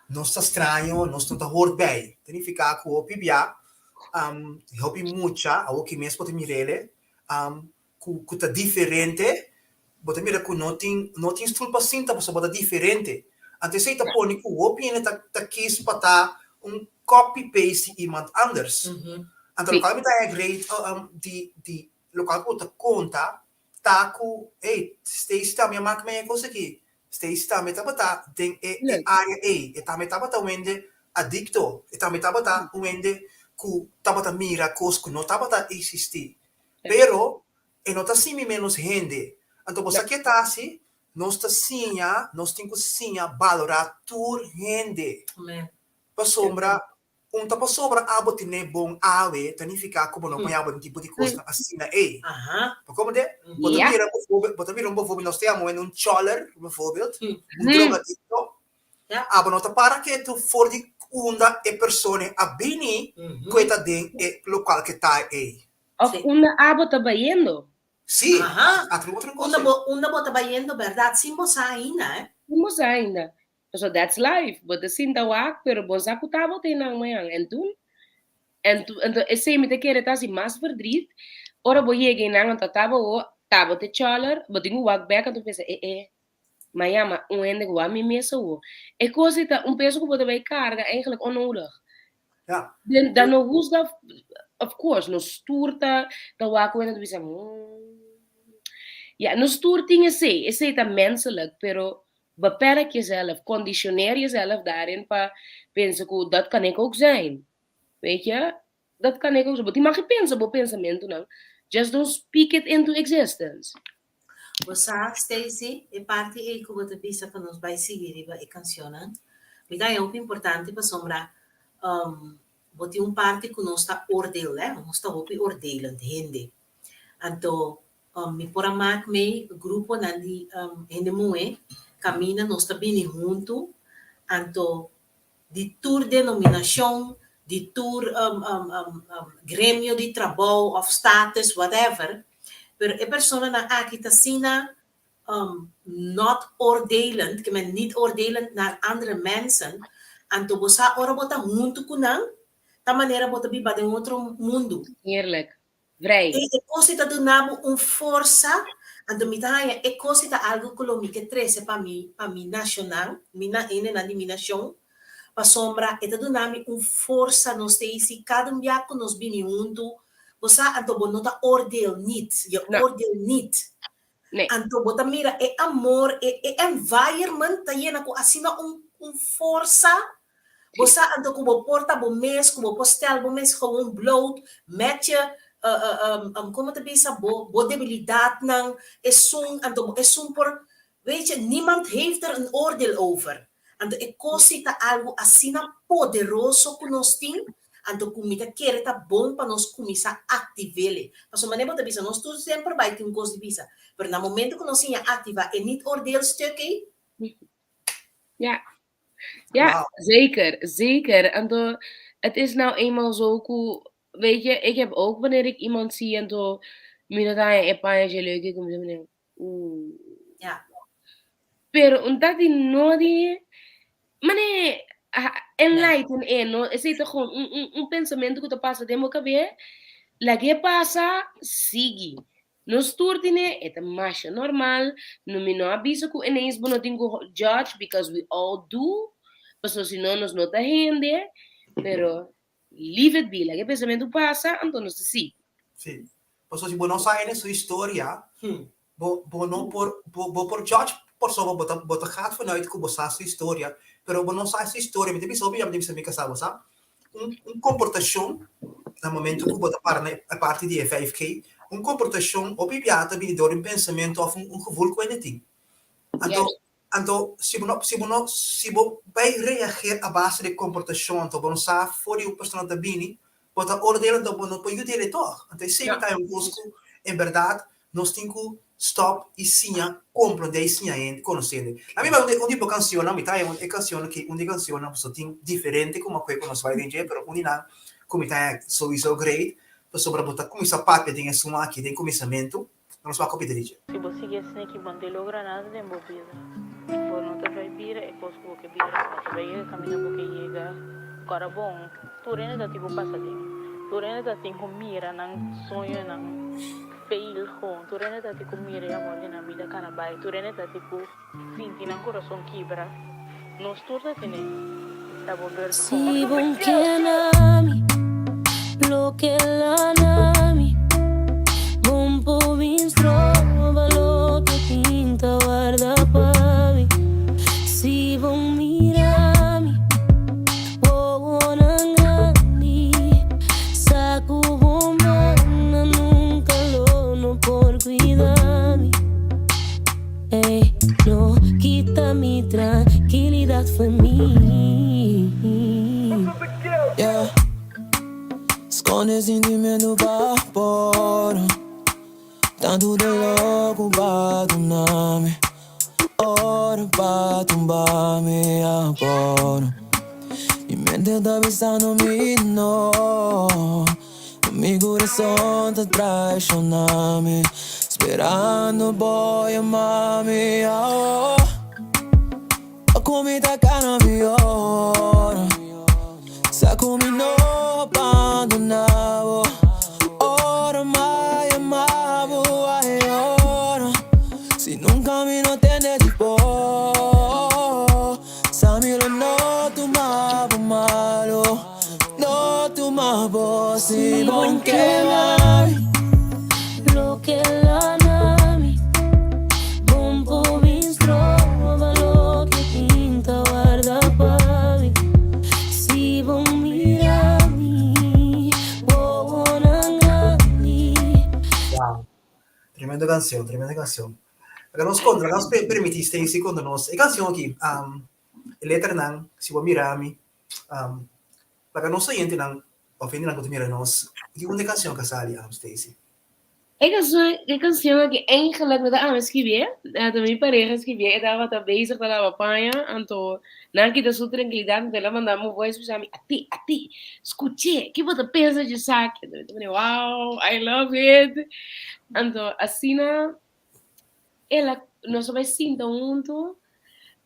nos ta straño, nos no ta hort bij. Ta nifiká ku hopi bia, hopi mucha, awoki mes bo ta mir'ele, ku ta diferente, bo ta mira ku no tin no tin stul pa sinta pasobra bo ta diferente. Anto esei ta pone ku hopi hende ta ta kis pa ta un copy paste di iemand anders. Anto lokual mi ta agree di di lokual ku bo ta konta ta ku hey Stacy tambe a mak mi e kos aki, Stacy tambe tabata den e e área ei, e tambe tabata un hende adikto, e tambe tabata un hende ku tabata mira kos ku no tabata eksistí. Pero e no ta simi menos hende. Anto bo sa ke ta hasi? Nos ta siña, nos tin ku siña balorá tur hende. Pasobra un ta pasobra abo tene bon awe ta nifiká ku bo no por yaba den tipo di kosnan asina ei. Bo komprendé? Bo ta mira bijvoorbeeld, bo ta mira un bijvoorbeeld, nos ta yama un choler bijvoorbeeld, un drogadikto. Abo no ta para ketu for di unda e persona a bini ku e ta den e lokal ku e ta ei. Of unda abo ta bayendo. Sí, atro otro kos. Unda bo ta bayendo bèrdat sin bo sa ainda, eh. Sin bo sa ainda. Pasobra that's life. Bo ta sinta wak pero bo sa ku ta bo ta einan mañan. En toen, en tu, ento esei mi ta kere ta hasi mas verdriet ora bo yega einan anto ta bo ta bo ta choler, bo tin ku wak bèk anto pensa e e Ma yama un hende ku wak mi mes awo. E kos ei ta un peso ku bo ta bai karga eigenlijk onnodig. Den dan no husga, of course, nos tur ta ta wak ku hende ta bisa hmm. Ya, nos tur tin esei, esei ta menselijk, pero beperk jezelf, conditioneer jezelf daarin pa pensa ku dat kan ik ook zijn. Weet je? Dat kan ik ook zijn. Bo tin mag di pensa bo pensamentunan, just don't speak it into existence. Bo sa, Stacy, e parti ei ku bo ta bisa pa nos bai sigui riba e kanshonnan, mi ta haña hopi importante pasobra bo tin un parti ku nos ta oordeel, hè, nos ta hopi oordelend hende. Anto mi por a mak mei gruponan di hende muhé kaminda nos ta bini huntu, anto di tur denominashon, di tur gremio di trabou òf status, whatever, pero e personanan aki ta asina not oordelend, ke men niet oordelend naar andere mensen, anto bo sa ora bo ta huntu ku nan, ta manera bo ta biba den otro mundu. Heerlijk. Vrij. E kos ei ta duna bo un forsa, anto mi ta haña e kos ei ta algu ku lo mi ke trese pa mi, pa mi nashonnan, mi na hendenan di mi nashon, pasobra e ta duna mi un forsa, nos ta hisi kada un bia ku nos bini huntu, bo sa, anto bo no ta oordeel niet, je oordeel niet. Anto bo ta mira e amor, e e environment ta yena ku asina un un forsa, bo sa anto ku bo por ta bo mes, ku bo por stel bo mes gewoon bloot met je komo ta bisa bo bo debilidatnan, esun anto bo esun por weet je niemand heeft er een oordeel over. Anto e kos ei ta algu asina poderoso ku nos tin, anto ku mi ta kere ta bon pa nos kuminsá aktiv'é. Pasobra manera bo ta bisa, nos tur semper bai tin un kos di bisa, pero na momento ku nos siña aktivá e niet oordeel stuk ei, Ja, ja, zeker, zeker. Anto, het is nou eenmaal zo ku, weet je, ik heb ook wanneer ik iemand zie anto mi no ta haña e paña dje leuk, ik kuminsá mira, Ooh. Pero un ta di no di mane enlighten e no esei ta gewoon un un un pensamentu ku ta pasa den bo kabes lag'é pasa sigui nos tur tine e ta masha normal no mi no a bisa ku ineens bo no tin ku judge because we all do pasobra si no nos no ta hende pero leave it be lag'é pensamentu pasa anto nos ta sigui. Sí. Pasobra si bo no sa hende su historia. Bo bo no por bo bo por judge pasobra bo ta bo ta gaat vanuit ku bo sa su historia, pero bo no sa su historia. Mi ta bisa hopi mi ta bisa mi kasá bo sa un un komportashon na momento ku bo ta para na e parti di e 5K, un komportashon hopi bia ta bini dor di un pensamentu òf un un gevoel ku hende tin. Anto anto si bo no si bo no si bo bai reageer a base di komportashon anto bo no sa for di un persona ta bini, bo ta oordeel anto bo no por yuda el'e tòg. Anto esei ta un kos ku en bèrdat Nos tin ku stòp i siña komprondé i siña hende, konosé hende. A mi bai un di bo kansionnan, mi ta haña e kansionnan ki un di e kansionnan pasobra tin diferente ku mi a kohe ku nos bai den dje, pero un di nan ku mi ta haña souiso great pasobra bo ta kuminsá papia den esun aki den kuminsamentu, nos wak hopi di dje. Si bo sigui asina ki bo no ta logra nada den bo bida. Bo no ta bai bira e kos ku bo ke bira, bo no ta bai yega kaminda bo ke yega. Kòrda bon, tur hende ta tin ku pasa den. Tur hende ta tin ku mira nan soñonan fail gewoon. Tur hende ta tin ku mira e amor di nan bida kana bai. Tur hende ta tin ku sinti nan kurason kibra. Nos tur ta tene. Ta bo beurt Si bon kena mi, loke lana mi Bon por bin stroba loke tin ta warda pa mi Si bon mira mi, wowonan grandi Sa ku bo mana nunka lo no por kuida mi Ey, no kita mi trankilidat for mi. Yeah. Skonde sintimentu pa por Tantu dolor ku ba duna mi Ora pa tumba mi a por Mi mente ta bisando mi no Mi kurason ta traishona mi Sperando bo yama mi awo Pa ku mi ta kana mi ora Sa ku mi no abandona bo Ora mi yama bo ay ora Si nunka mi no tende di bo Sa mi lo no tuma bo malo No tuma bo si bon kema mi. Loke lana mi Bon por bin stroba loke tin ta warda pa mi Si bon mira mi wowonan grandi. Wow. Tremendo canción, tremendo canción. Laga nos contra, laga nos permití Stacy conta nos e canción aki, um, e letranan, si bo mira mi, um, laga nos oyentenan of hendenan ku ta mira nos, di unda e canción ka sali, um, Stacy? E canción, e canción aki eigenlijk no ta ami skibié, ta mi pareha skibié, e tabata bezig ta laba paña, anto nan kita su trankilidat, anto el a manda mi un voice bisa mi, Ati, ati, skuch'é, ki bo ta pensa dje esaki? Anto mi ta pone, wow, I love it. Anto asina el a, nos a bai sinta huntu,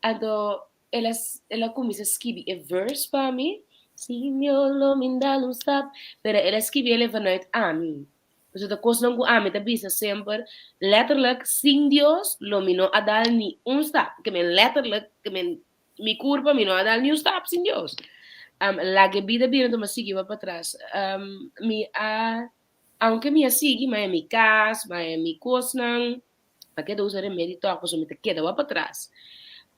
anto el a, el a kuminsá skibi e verse pa mi, Sin Dios lo mi dal un stap, pero el a skibi el vanuit ami. Pasobra ta kosnan ku ami ta bisa semper, letterlijk, sin Dios lo mi no a dal ni un stap. Ke men letterlijk, ke men mi kurpa mi no a dal ni un stap sin Dios. Um, laga e bida bira enton mi a sigui bai patras. Um, mi a, aunke mi a sigui, mi a mi kas, mi a mi kosnan, mi a keda usa remedi tòg pasobra mi ta keda wak patras.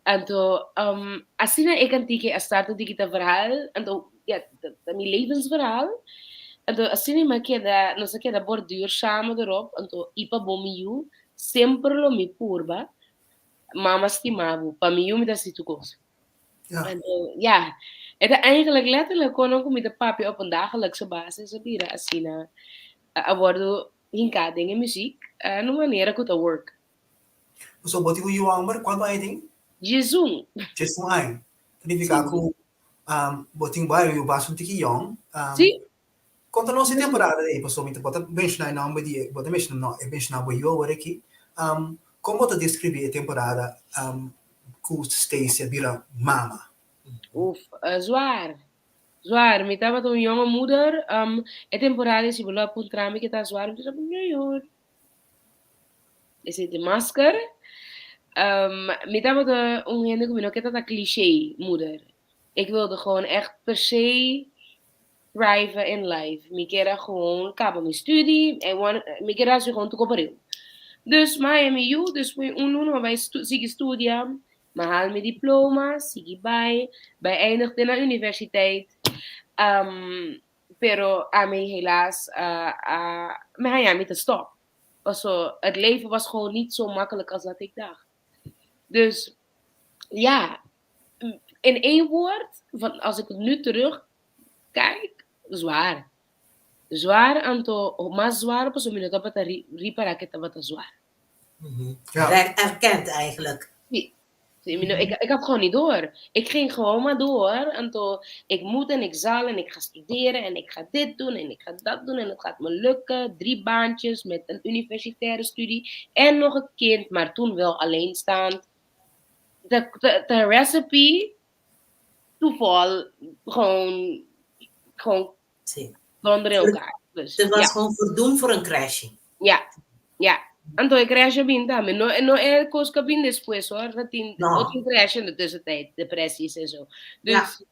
Anto, um, asina e kantika a start di kita verhaal, anto, ja, ta mi levensverhaal. Anto, asina mi a keda, nos a keda borduur samen erop, anto, i pa bo mi yu, semper lo mi purba, Mama stima bo, pa mi yu mi ta hasi tur kos. Anto, ja, e ta eigenlijk letterlijk kon ku mi ta papia op een dagelijkse basis a bira asina, a wordu hinká den e muziek na un manera ku ta work. So bo tin un yu hòmber, kuantu aña e tin? Diesun. Diesun aña. Ta nifiká ku bo tin bai un yu basta un tiki yòn. Sí. Konta nos e temporada ei, pasobra mi ta bo ta menshoná e nòmber di e, bo ta menshoná, no, e menshoná bo yu awor aki. Kon bo ta deskribí e temporada ku Stacy a bira mama? Uf, zwaar. Zwaar. Mi tabata un jonge moeder. E temporada ei si bo lo a puntra mi ke ta zwaar, mi ta bisa, no hoor. Esei ta masker. Mi tabata un hende ku mi no ke ta ta cliché moeder. Ik wilde gewoon echt per se thrive in life. Mi kier a gewoon kaba mi studie. I want, mi kier a hasi gewoon tur kopareu. Dus mi a mi yu, despues un luna mi a bai sigui studia, mi a haal mi diploma, sigui bai, bai eindig te na universiteit. Pero ami helaas a mi haña mi ta stop. Paso het leven was gewoon niet zo makkelijk als dat ik dacht. Dus ja, in één woord, van als ik het nu terug kijk, zwaar. Zwaar anto mas zwaar paso mi no tabata ripara ke tabata zwaar. Ja. Werd erkend eigenlijk. Sí. Sí, mi no, ik, ik had gewoon niet door. Ik ging gewoon maar door. Anto, ik moet en ik zal en ik ga studeren en ik ga dit doen en ik ga dat doen en het gaat me lukken. 3 baantjes met een universitaire studie en nog een kind, maar toen wel alleenstaand. De recipe, toeval, gewoon donder in elkaar. Dus, Het was ja. gewoon verdoemd voor een crashing. Ja, ja. Anto e crash a bin tambe. No, no e kos ku a bin despues hoor. Dat tin No. otro crash in de tussentijd, depressies en zo. Dus,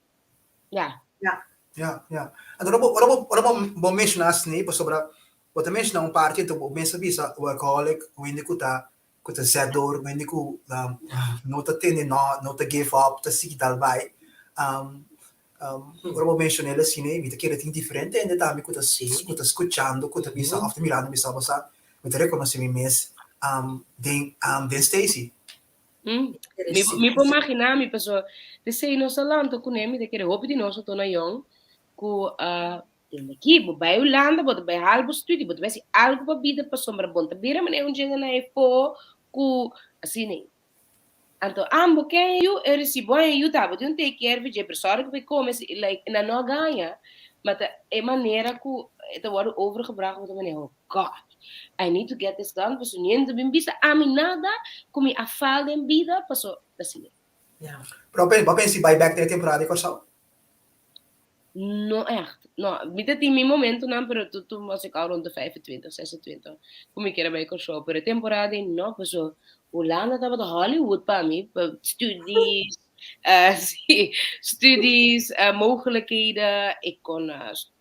ja. Ja, ja. Anto ora bo, ora bo, ora bo, bo menshoná asina, pasobra bo ta menshoná un parti, anto bo mester bisa workaholic, un hende ku ta, ku ta zet door, un hende ku no ta tende no, no ta give up, ta sigui dal bai. Ora bo menshoná el asina, mi ta kere tin diferente hende tambe ku ta, ku ta skuchando, ku ta bisa òf ta mirando bisa bo sa, mi ta rekonosé mi mes den, den Stacy. Mi por imaginá mi pasobra p'esei nos a lanta kuné, mi ta kere hopi di nos a tona yòn ku tende aki, bo bai Hulanda, bo ta bai hal bo studi, bo ta bai hasi algu pa bida pasobra bo no ta bira manera un djende na e fo ku asina. Anto ambo ken yu e ricibo en yu ta bo tin un take care di dje pero sorry ku bo come si like nan no a gaña ma ta e manera ku e ta wordo overgebracht bo ta manera oh God I need to get this done paso niente ta bin bisa ami nada ku mi a faal den bida paso ta asina. Pero bo pensa di bai bek den e temporada di Kòrsou? No echt. No, mi ta tin mi momentonan, pero toen was ik al rond de 25, 26, ku mi kier a bai Kòrsou. Pero e temporada ei no, paso Hulanda tabata Hollywood pa mi, pa studies, sí, studies, mogelijkheden. Ik kon,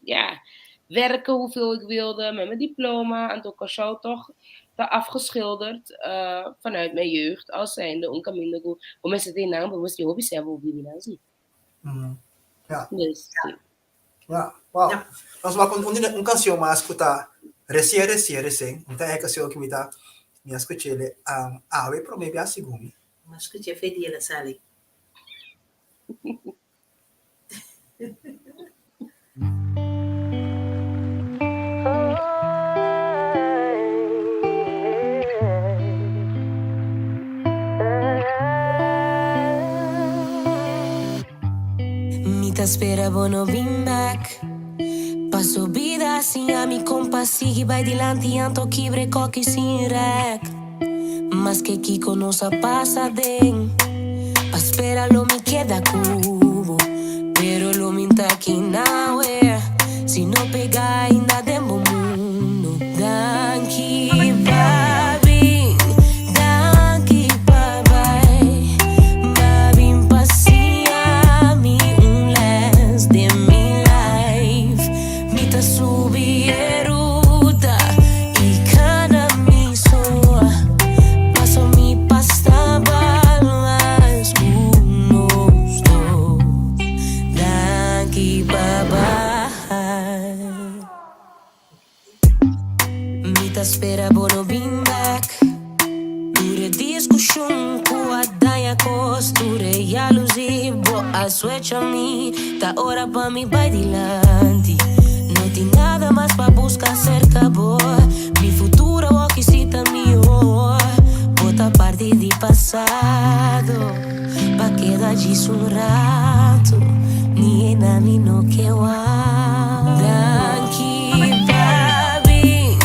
ja, werken hoeveel ik wilde met mijn diploma. Anto Kòrsou toch ta afgeschilderd vanuit mijn jeugd als zijnde un kaminda ku bo mester tin nan, bo mester tin hopi sèn pa bo bibi nan si. Ja. Dus, sí. Ja, wow. Ja. Nos wak un, un, un canción mas ku ta recién, recién, recién. Mi ta e canción ku mi ta mi a escuchele um, awe promé bia segun mi. Ma escuché fe di el a sali. Mi ta spera bo no bin bek Paso bida sin ami kompas sigui bai dilanti anto kibre koki sin rek Maske kiko nos a pasa den Pa spera lo mi keda ku bo Pero lo mi ta aki nawe Si no pega ainda den bo mundo Danki pa bin, danki pa bai M'a bin pa siña mi un les den mi life Mi ta subi e ruta i kana mi so Paso mi pas ta bal mas ku nos dos Danki pa bai Mi ta spera bo no bin bek Tur e diskushon ku a daña kos Tur e yaluzi bo a suecha mi Ta ora pa mi bai dilanti No tin nada mas pa buska serka bo Mi futuro awor si ta mihó Bo ta parti di pasado Pa keda djis un rato Ni e na mi no ke wak Danki pa bin,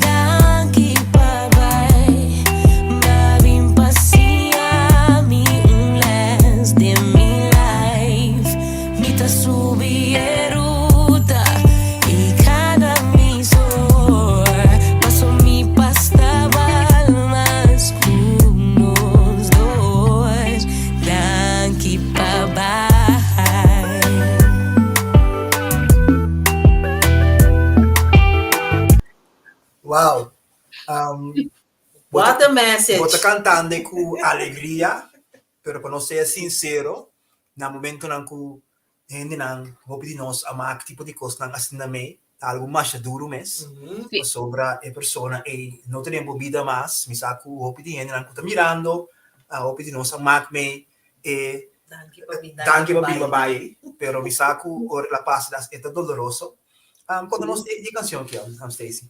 danki pa bai M'a bin pa siña mi un les den mi life Mi ta subi e ruta i kana mi so Paso mi pas ta bal mas ku nos dos Danki pa bai. Wow. Um, What a message! Bo ta kantando ku alegria, pero pa nos sea sinsero, na momentonan ku hendenan hopi di nos a mak tipo di kosnan asina mei, ta algu masha duru mes, pasobra e persona ei no ta den bo bida mas. Mi sa ku hopi di hendenan ku ta mirando, hopi di nos a mak mei e danki pa bin pa bai ei, pero mi sa ku ora el a pasa e ta doloroso. Konta nos di e kanshon aki, Stacy.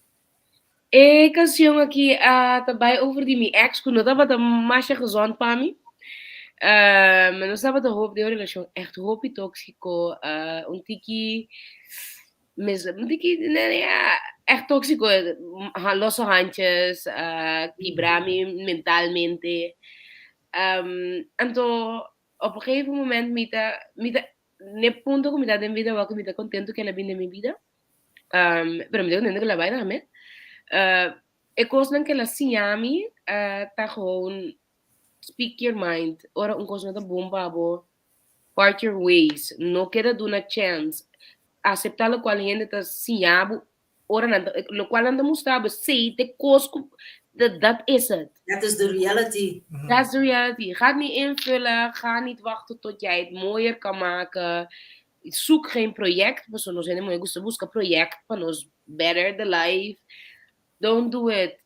E canción aki a ta bai over di mi ex ku no tabata masha gezond pa mi. Nos tabata hopi den un relacion echt hopi tóxico, un tiki mes un tiki ja echt tóxico, losse handjes, kibra mi mentalmente. Anto op een gegeven moment mi ta mi ta n'e punto ku mi ta den bida awor ku mi ta contento ku el a bini den mi bida. Pero mi ta contento ku el a bai tambe. E kosnan ku el a siña mi ta gewoon speak your mind. Ora un kos no ta bon pa bo, part your ways. No keda duna chèns. Aseptá lokual hende ta siña bo, ora nan ta, lokual nan ta mustra bo, esei ta e kos ku, dat is het. That is the reality. That's the reality. Ga het niet invullen, ga niet wachten tot jij het mooier kan maken. Zoek geen project, pasobra nos hende muhé gusta buska project pa nos better the life. Don't do it.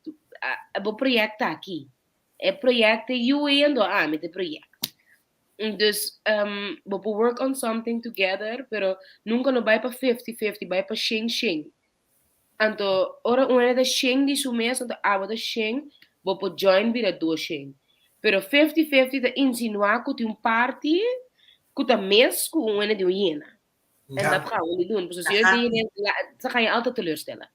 Bo project ta aki. E project ta yu ei ando ami ta e project. Dus bo por work on something together, pero nunca no bai pa fifty fifty, bai pa shen shen. Anto ora un hende ta shen di su mes, anto abo ta shen, bo por join bira dos shen. Pero fifty fifty ta insinuá ku tin un parti ku ta mes ku un hende di un yena. En dat gaan we niet doen. Pasobra si yo tin yena, ze gaan je altijd teleurstellen.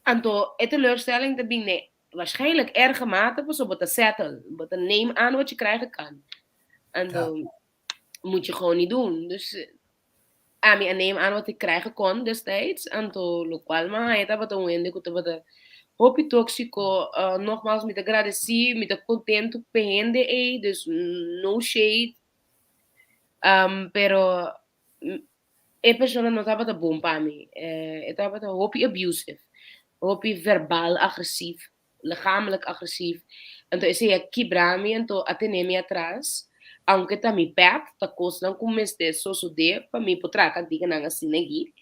Anto e teleurstelling ta bin den waarschijnlijk erge mate pasobra bo ta settle, bo ta neem aan wat je krijgen kan. Anto moet je gewoon niet doen. Dus ami a neem aan wat ik krijgen kon destijds. Anto lokual mi a haña tabata un hende ku tabata hopi tóksiko. Nogmaals mi ta gradesí, mi ta kontentu ku e hende ei, dus no shade. Pero e persona no tabata bon pa mi. E tabata hopi abusive, hopi verbal agresief. Lichamelijk agresief. Anto esei a kibra mi, anto a tene mi atras. Aunke ta mi pet, ta kosnan ku mester sosodé pa mi por traha kantiganan asina aki.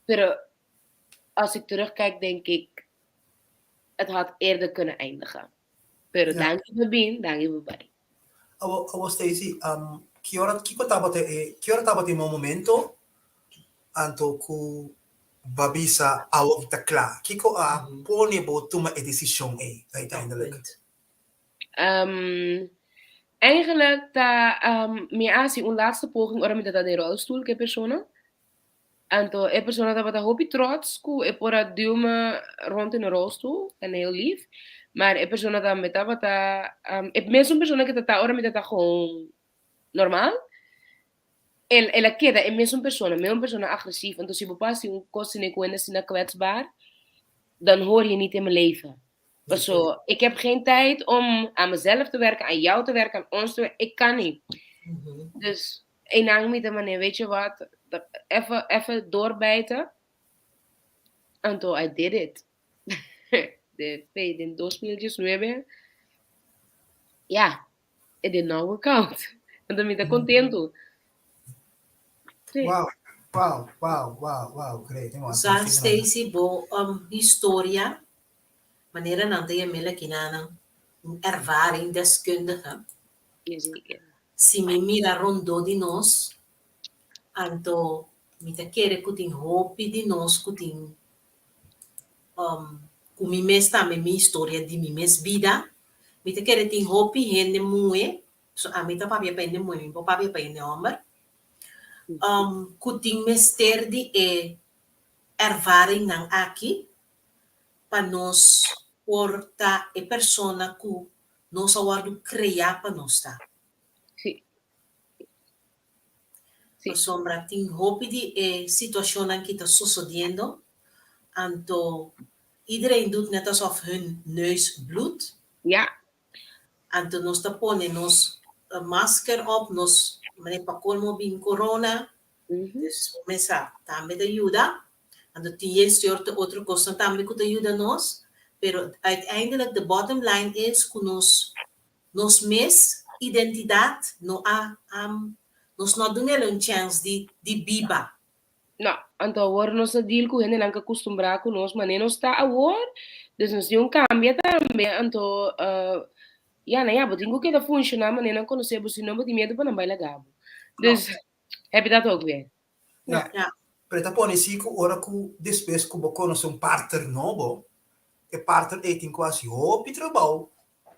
Pero als ik terugkijk denk ik, het had eerder kunnen eindigen. Pero danki pa bin, danki pa bai. Awo, awo Stacy, ki ora, kiko tabata e, ki ora tabata e mau momento anto ku bo a bisa awo ta kla? Kiko a pone bo tuma e desishon ei uiteindelijk? Eigenlijk ta mi a hasi un laatste poging ora mi ta den rolstoel ku e persona. Anto e persona tabata hopi trots ku e por a duw me rond in e rolstoel en heel lief. Maar e persona tambe tabata, e mesun persona ku ta ta ora mi ta ta gewoon normal, el el a keda e mesun persona, mesun persona agresief. Anto si bo por hasi un kos tene ku hende asina kwetsbaar, dan hoor je niet in mijn leven. Paso, ik heb geen tijd om aan mezelf te werken, aan jou te werken, aan ons te werken. Ik kan niet. Dus einan mi ta manera, weet je wat, even, even doorbijten. Anto I did it. De, in 2019, ja, it did not work out. Anto mi ta contento. Sí. Wow, wow, wow, wow, wow, great. Sa, Stacy, bo historia, manera nan ta yam'é lakinanan, un ervaringsdeskundige. Jazeker. Si mi mira rondó di nos, anto mi ta kere ku tin hopi di nos ku tin, ku mi mes tambe mi historia di mi mes bida, mi ta kere tin hopi hende muhé, so ami ta papia pa hende muhé, mi por papia pa hende hòmber, ku tin mester di e ervaringnan aki pa nos por ta e persona ku nos a wòrdu kreá pa nos ta. Sí. Sí. Pasobra tin hopi di e situashonnan ki ta sosodiendo, anto iedereen doet net alsof hun neus bloedt. Ja. Anto nos ta pone nos masker op, nos, manera pa colmo bin corona, Dus bo mesa tambe ta yuda. Anto tin e soorte otro kosnan tambe ku ta yuda nos. Pero uiteindelijk de bottom line is ku nos nos mes identidat no a nos no a dun'el un chèns di di biba. No, anto awor nos ta deal ku hendenan ku a kustumbrá ku nos manera nos ta awor, dus nos tin un kambia tambe, anto ya na ya bo tin ku keda funshoná manera nan konosé bo, si no bo tin miedu pa nan bai laga bo. Dus heb je dat ook weer. Ja. Pero e ta pone si ku ora ku despues ku bo konosé un partner nobo, e partner ei tin ku hasi hopi trabou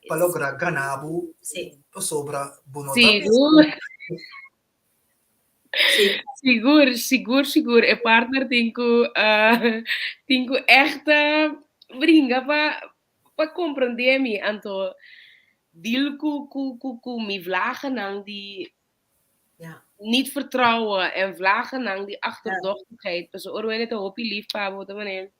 pa logra gana bo pasobra bo no ta Sigur. Sigur, sigur, sigur. E partner tin ku tin ku ègt bringa pa pa komprondé mi. Anto deal ku ku ku ku mi vlagennan di niet vertrouwen en vlagennan di achterdochtigheid. Pasobra ora wende ta hopi lief pa bo ta manera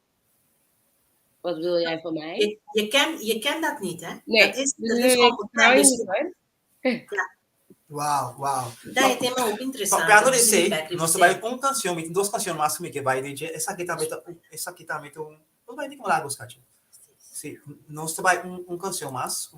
Wat wil jij van mij? Je, je, ken, je kent dat niet, hè? Nee. Dat is, dat is Nee, ik onbekend. vertrouw je Dus niet, hoor. Ja. Wauw, wauw. Dat e tema hopi interesante. Papiando di Dus mi esei, bek riba nos ta bai esei. un kanshon, mi tin dos kanshon mas ku mi ke bai den dje. Esaki tambe ta un, esaki tambe ta un, nos bai den como largo skachi. Si, nos ta bai un, un kanshon mas.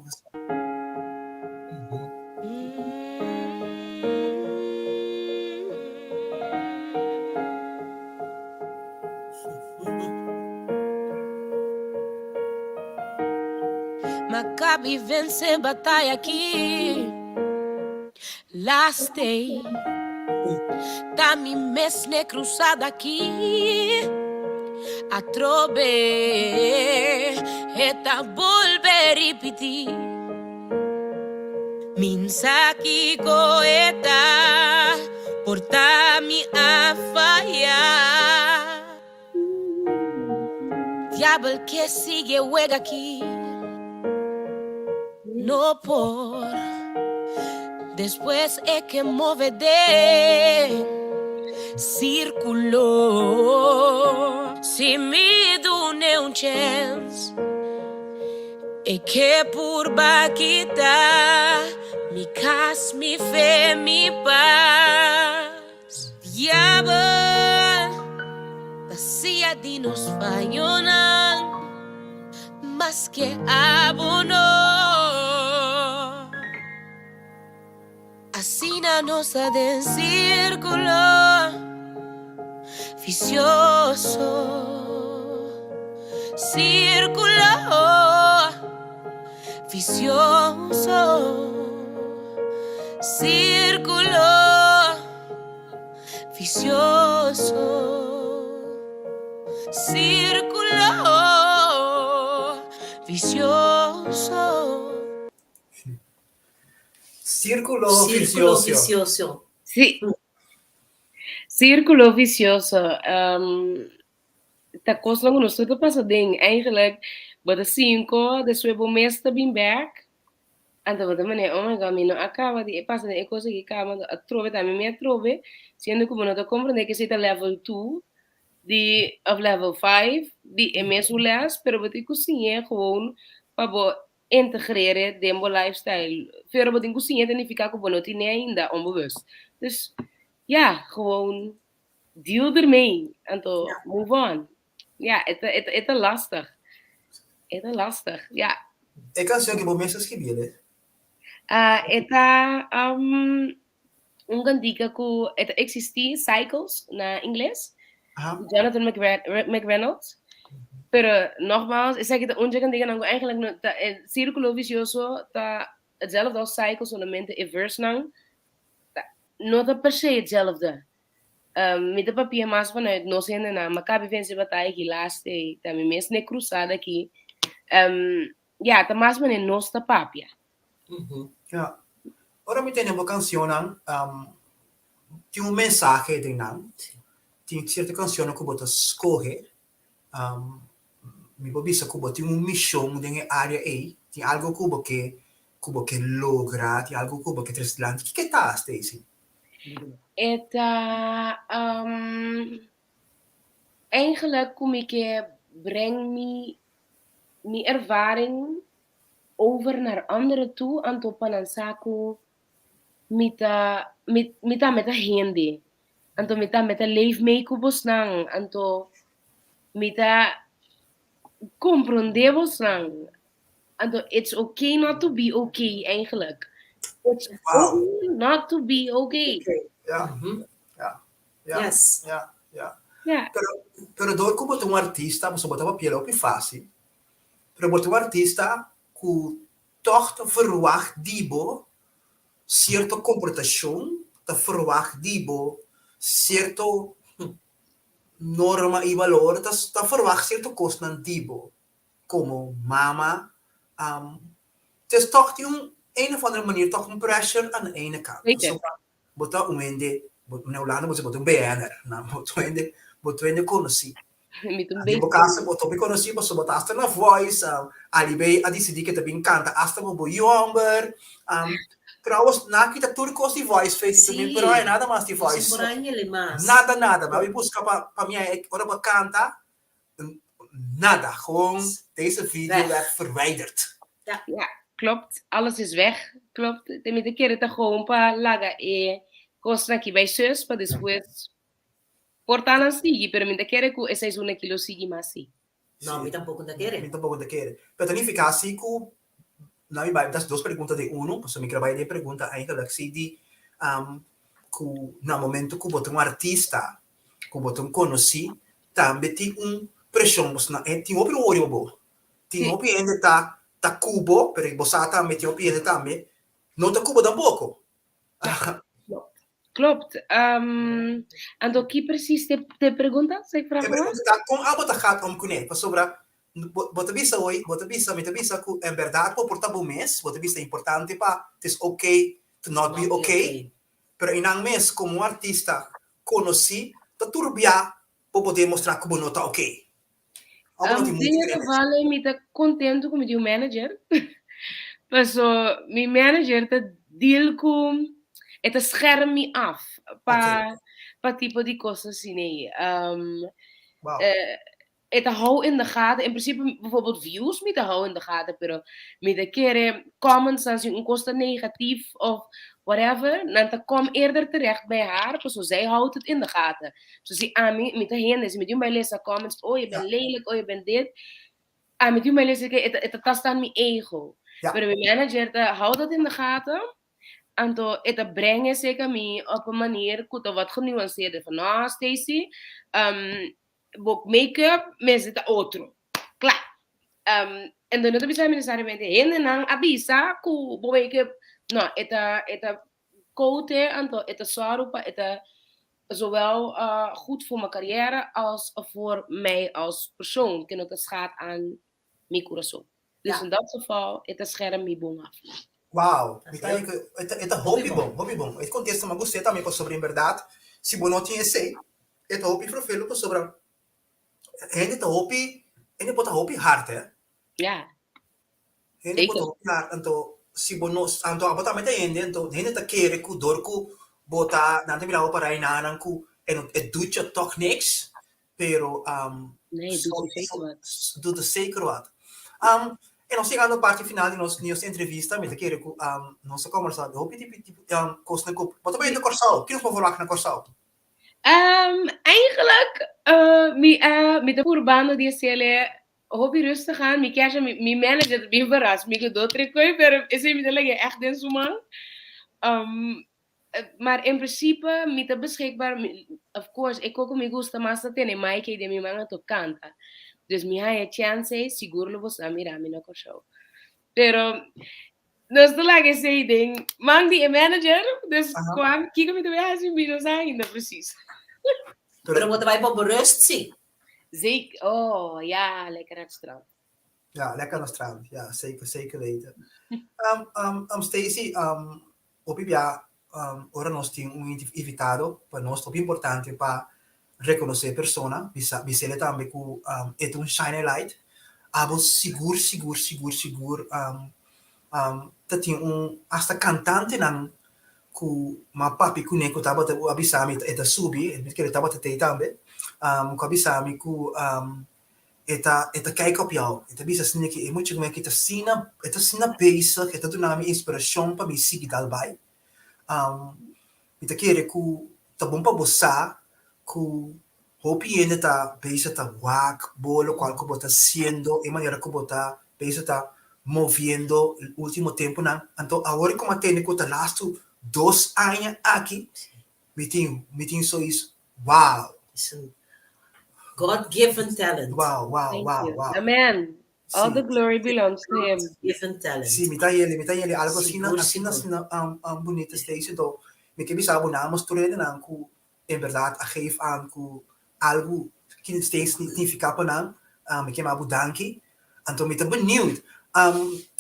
M'a kabi vense bataya aki Last day Ta mi mes n'e cruzada aki Atrobe e ta bolbe ripiti Min sa kiko e ta Por ta mi a faya Diabel ke sigui e wega aki No por Despues e ke move den Circulo Si mi dun'e un chens E ke purba kita Mi kas, mi fe, mi pas Diabel ta sia di nos fayonan Maske abo no Asina nos ta den sirkulo visioso Sirkulo visioso Sirkulo visioso Sirkulo visioso. Sírkulo Sírkulo visioso. visioso. Sí. Sírkulo visioso. Ta kosnan ku nos tur ta pasa den. Eigenlijk, bo ta sinko, despues bo mes ta bin bèk. Anto bo ta manera, oh my God, mi no a kaba di e pasa den e kos aki kaba, anto atrobe tambe mi atrobe, siendo ku bo no ta komprendé ku esei ta level two di of level five di e mesun les, pero bo tin ku siñ'é gewoon pa bo integrere den bo lifestyle. Pero bo tin ku siñ'é ta nifiká ku bo no tin'é ainda onbewust. Dus ja, gewoon deal ermee, anto move on. Ja, e ta, e ta lastig. E ta lastig, ja. E kanshon ki bo mes a skibi el? Ah, e ta um, un kantika ku e ta eksistí, Cycles, na ingles. Aha. Jonathan McReynolds. Pero nogmaals, esaki ta un dje kantikanan ku eigenlijk no ta e sírkulo visioso ta hetzelfde als cycle, solamente e versnan ta no ta per se hetzelfde. Mi ta papia mas vanuit nos hendenan, ma kabi vense bataya aki laatste ei, ta mi mes n'e cruzada aki. Ya, ta mas manera nos ta papia. Ya. Ora mi tende bo cancionnan, tin un mensahe den nan. Tin cierto cancionnan cu bo ta scoge. Mi por bisa cu bo tin un mision den e area ei. Tin algo cu bo ke, cu bo ke logra, tin algo cu bo ke trece dilanti. Kiko e ta, Stacey? E ta eigenlijk cu mi ke breng mi, mi ervaring over naar anderen toe, anto pa nan sa cu mi ta, mi, mi tambe ta hende, anto mi tambe ta leef mee cu bosnan, anto mi ta. komprondé bosnan. Anto it's okay not to be okay eigenlijk. It's Wow. okay not to be okay. Ja, ja, ja. Yes. Ja, ja. Ja. Pero, pero door ku bo ta un artista, pasobra bo ta papia hopi fásil, pero bo ta un artista ku tòg ta verwagt di bo sierto komportashon, ta verwagt di bo sierto norma i balor, ta ta verwagt sierto kosnan di bo komo mama. Dus tòg tin un een of andere manier tòg un pressure aan de ene kant. Zeker. Pasobra bo ta un hende, na Hulanda bo ta bisa bo ta un BN'er, bo ta un hende, bo ta un hende konosí. Mi ta un Den bo beestje. casa bo topi conoci pasobra bo ta hasta na voice um, Ali B a dicidi ke ta bin canta hasta bo bo yomber um, trouwens na kita tur cos di voice face Sí. también pero ay nada mas di Sin voice por ahí mas. nada nada maar mi busca pa pa mi ay ora bo canta nada gewoon deze video Weg. werd verwijderd. Ja, klopt. Alles is weg. Klopt. Te mi ta kere ta gewoon pa laga e kosnan aki bij zus, pa despues por ta nan sigui, pero mi ta kere ku e seizoen aki lo sigui mas si. No, mi tampoco ta kere. Mi tampoco ta kere. Pero ta nifica si ku na mi bai das dos pregunta den uno, pasobra mi kere bai den pregunta eigenlijk si di um, ku na momento ku bo ta un artista, ku bo ta un konosí, tambe tin un preshon, bo na tin hopi odio pa bo. Tin Sí. hopi hende ta ta ku bo, pero bo sa tambe tin hopi hende tambe no ta ku bo tampoco. Klopt. Um, anto ki precies te, te pregunta? Sa ik vraag E maar? pregunta ta kon abo ta gaat om kuné? Pasobra bo, bo ta bisa hoy, bo ta bisa, mi ta bisa ku en berdad bo por ta bo mes, bo ta bisa importante pa het is okay to not be okay, pero einan mes komo un artista konosí ta tur bia bo por demostrá ku bo no ta okay. Abo no tin Um, mucho den kere mes. geval mi ta contento ku mi tin un manager. Paso mi manager ta deal ku e ta scherm mi af pa Okay. pa tipo di kos asina ei. Um, Wow. eh, e ta hou in de gaten. In principe bijvoorbeeld views mi ta hou in de gaten, pero mi ta kere comments dan si un kos ta negatief of whatever, nan ta kom eerder terecht bij haar, paso zij houdt het in de gaten. So si ami, mi ta hende, si mi tin un bai lesa comments, oh je bent lelijk, oh je bent dit. Ami tin un bai lesa, e ta, e ta tast aan mi ego. Pero mi manager ta houdt dat in de gaten. Anto e ta brengen esei mi op een manier ku ta wat genuanceerder. Van, no, Stacy, um, bo make-up mester ta otro. Klaar. Um, en dan no ta bisa mi necesariamente hendenan a bisa ku bo make-up, no, e ta, e ta kote, anto e ta sòru pa e ta zowel uh, goed voor mijn carrière als voor mij als persoon. Ku no ta schaad aan mi kurason. Dus in dat geval, e ta scherm mi bon af. Wow, mi ta e ta, e ta hopi bon, hopi bon. E contesta mi a gusta tambe pasobra en berdad si bo no tin esey, e ta hopi vervelend pasobra hende ta hopi, hende por ta hopi hard hè. Ja. Hende por ta hopi hard, anto si bo no, anto abo tambe ta hende, anto hende ta kere ku dor ku bo ta, nan ta mira bo pa reinanan ku e no, e doet je toch niks, pero um, Nee, het doet je zeker wat. Doet er zeker wat. Um, en nos yegando parti final di nos, nos entrevista, mi ta kere ku um, nos a kombersá di hopi tipo, tipo um, kosnan ku bo ta bai na Kòrsou. Kiko nos por verwagt na Kòrsou? Um, eigenlijk, uh, mi, uh, mi ta purbando di hasiel hopi rustig aan. Mi kier mi, mi manager ta bien verras. Mi ku do trek pero esei mi ta lag'é echt den su man. Um, Maar in principe mi ta beschikbaar, of course e koko mi gusta mas ta tene mic ei den mi man anto kanta. Dus mi haña chance ei, sigur lo bo sa mira mi na Kòrsou. Pero nos ta laga esei den man di e manager, dus kua kiko mi ta bai hasi mi no sa ainda precies. Pero bo ta bai pa bo rust si. Zeker, oh ja, lekker naar het strand. Ja, lekker naar het strand. Ja, zeker, zeker weten. Um, um, um, Stacy, um, Hopi bia ora nos tin un invitado, pa nos ta hopi importante pa reconoce e persona, bisa bisele tambe cu e ta un shine a light. Abo sigur sigur sigur sigur ta tin un hasta cantantenan cu m'a papia cune cu tabata a bisa mi e ta subi, mi kere tabata tey tambe, cu a bisa mi cu E ta e ta kijk op jou. E ta bisa asina ki e mucha ku mi aki ta asina e ta asina bezig, e ta duna mi inspirashon pa mi sigui dal bai. Mi ta kere ku ta bon pa bo sa ku Hopi hende ta bezig ta wak bo locual cu bo ta haciendo, e manera cu bo ta bezig ta moviendo ultimo temponan. Anto awor cu mi a tende cu ta lastu dos aña aki, mi tin mi tin zoiets, wow! Is een God given talent. Wow, wow, Thank wow, you. wow. Amen. All Sí. the glory belongs to him. Given talent. Sí, mi ta yeli, mi ta yeli algo asina, Sigur, asina, sigur. asina um, um, bunita Stacy. Anto mi ke bisa bo namens tur hendenan cu en berdad a geef aan cu algo ki steeds significa pa nan, mi ke maba bo danki. Anto mi ta benieuwd.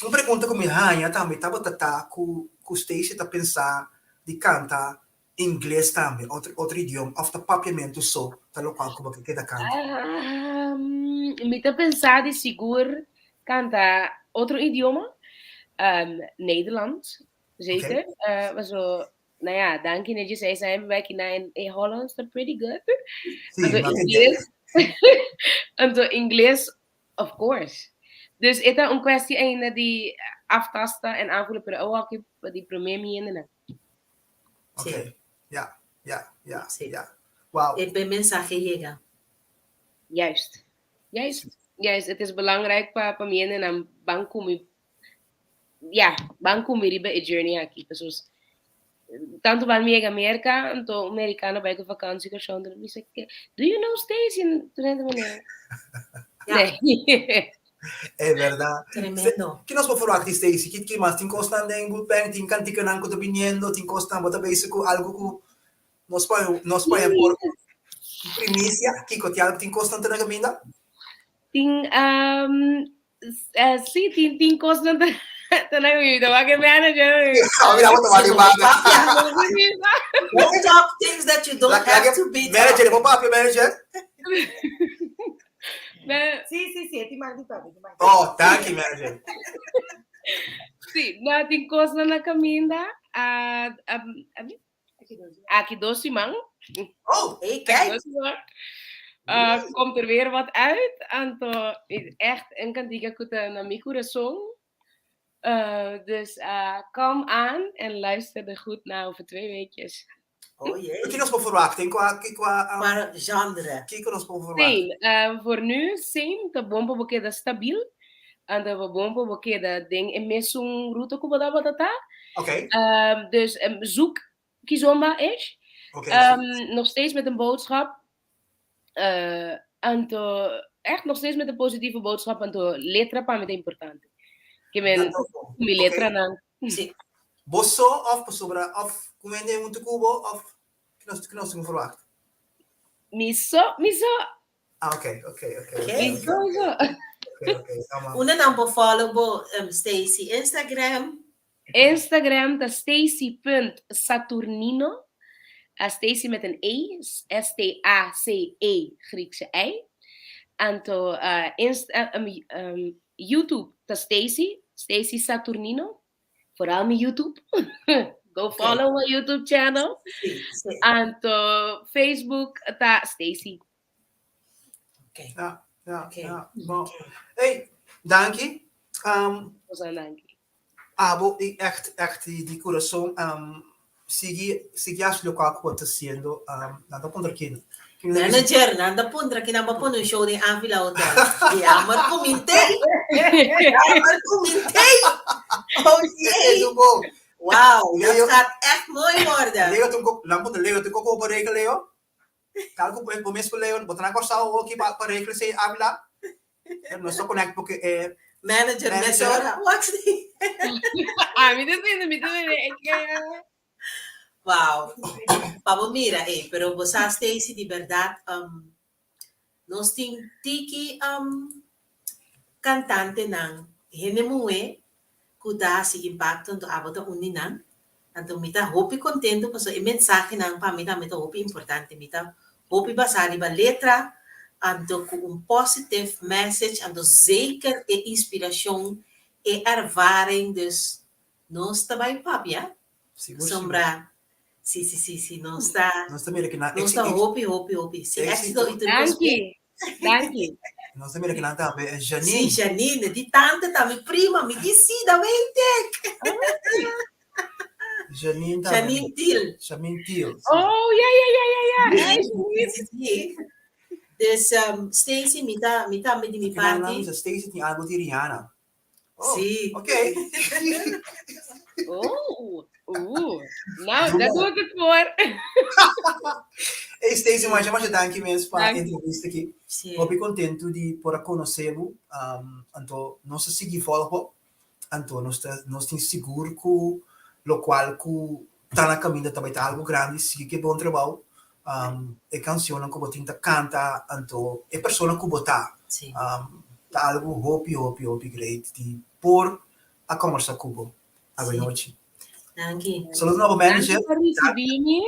Un pregunta cu mi haña tambe tabata ta cu cu Stacy ta pensa di canta ingles tambe, otro otro idioma, of ta papiamento so ta locual cu bo ke keda canta? Mi ta pensa di sigur canta otro idioma, Nederlands zeker. Paso Nou ja, danki netjes. Zij zijn bij na in, in Hollands, they're pretty good. Sí, Anto maar ingles, anto ingles, of course. Dus het is een kwestie ainda di aftasten en aanvoelen, pero ook al die promé miendenan. Oké, Sí. ja, ja, ja, Sí. ja. Wauw. E pe mensahe yega. Juist. Juist. Juist. Het is belangrijk pa pa miendenan ban kumi ya, ban ku mi riba e journey aki. Pasos, tantu ban mi yega Merka, anto un merikano bai ku vakantie ku shon, mi bisa, do you know Stacy? Tur hende manera. Ja. Nee. É verdad. Tremendo. Ki nos por verwacht di Stacy? Ki ki mas? Tin kosnan den bullpen, tin kantikanan ku ta biniendo, tin kosnan bo ta bezig ku algu ku nos por nos por por primisia? Kiko tin algu tin kosnan ta na kaminda? Tin um, sí, tin, tin kosnan ta ta na kaminda. Wak e manager. Ah, mira, bo ta wak e manager. Don't talk things that you don't have to be Manager, bo papia manager? Sí, sí, sí, e tin mag di papia, e tin mag di. Oh, danki manager. Sí, no, tin kosnan na kaminda. Ah, um, aki dos siman. Oh, Hey, kijk. Dos siman. Komt er weer wat uit. Anto, echt een kantika ku ta na mi kurason. Dus kom aan en luister er goed naar over 2 weekjes. Oh jee. Kiko nos por verwacht? Qua, qua, Qua genre. Kiko nos por verwacht? Same. Voor nu, same. Ta bon pa bo keda stabiel. Anto pa bon pa bo keda den e mesun ruta ku bo tabata ta. Oké. Dus zoek Kizomba is. Oké. Nog steeds met een boodschap. Anto echt nog steeds met een positieve boodschap. Anto letra pa mi ta importante. Ke men mi letra nan. Sí. Bo so of pasobra of ku hende huntu ku bo of ki nos ki nos tin verwacht? Mi so, mi so. Ah, oké, oké, oké. Oké. Mi so, mi so. Oké, oké, tama. Unda nan por follow bo, Stacy? Instagram? Instagram ta Stacy punt Saturnino. Stacy met een E, S-T-A-C-E, Griekse I. Anto YouTube ta Stacy, Stacy Saturnino. Vooral mi YouTube. Go follow my YouTube channel. Sí, sí. Anto Facebook ta Stacy. Oké. Ja, ja, Oké. ja. Bon. Hey, danki. Osa danki. Abo i echt, echt di, di corazón, sigui, sigui haci locual cu bo ta haciendo, nan ta puntra ki, ki mi ta bisa? Manager, nan ta puntra ki nan bo pone un show den Avila Hotel. Jammer cu mi tey. Jammer cu mi tey. Oh jee. Doe bo. Wauw, dat Leo. gaat echt mooi worden. Leo, toen ko, nan puntra Leo, toen ko ko regel Leo. Kalko bo mes ku Leo, bo ta na Kòrsou oki pa pa regel si Avila. Nos ta connect porque Manager, Manager. mesora, what's the Ah, mi ta sinti, mi ta sinti, ik, Wauw. Pa bo mira, pero bo sa Stacy, di berdad, nos tin tiki cantantenan, hende muhé ku ta hasi impacto, anto abo ta un di nan. Anto mi ta hopi contento pasobra e mensahenan pa mi tambe ta hopi importante. Mi ta hopi basá riba letra, anto ku un positive message, anto zeker e inspiracion, e ervaring, dus nos ta bai papia. Sigur, Sombra, si, si, si, si, nos ta, Nos ta mira ki nan nos ta éxito. hopi, hopi, hopi. Si, Éxito. éxito y tur cos. Danki, danki. Nos ta mira ki nan tambe, Si, Janine. Janine, di tante ta mi prima, mi di si, dat weet ik. Janine tambe. Janine Thiel. Janine Thiel. Oh, ja, ja, ja, ja, ja. Hi, Si, Janine. si, si. Dus um, Stacy, mi ta, mi tambe di mi parti. Stacy tin algo di Rihanna. Oh, sí. Ok. Oh, nou, dat doe ik het voor. Hey Stacy, masha masha danki mes pa entrevista aki. Sí. Hopi kontentu di por a konosé bo. Um, anto nos a sigui volg bo. Anto nos ta nos tin sigur ku lokual ku ta na kaminda ta bai ta algu grandi. Sigui ku e bon trabou. Um, e kansionnan ku bo tin ta kanta, anto e persona ku bo ta. Sí. Um, ta algu hopi hopi hopi great di por a kombersá ku bo awenochi. Danki. Saludo na bo manager. Danki pa risibí mi.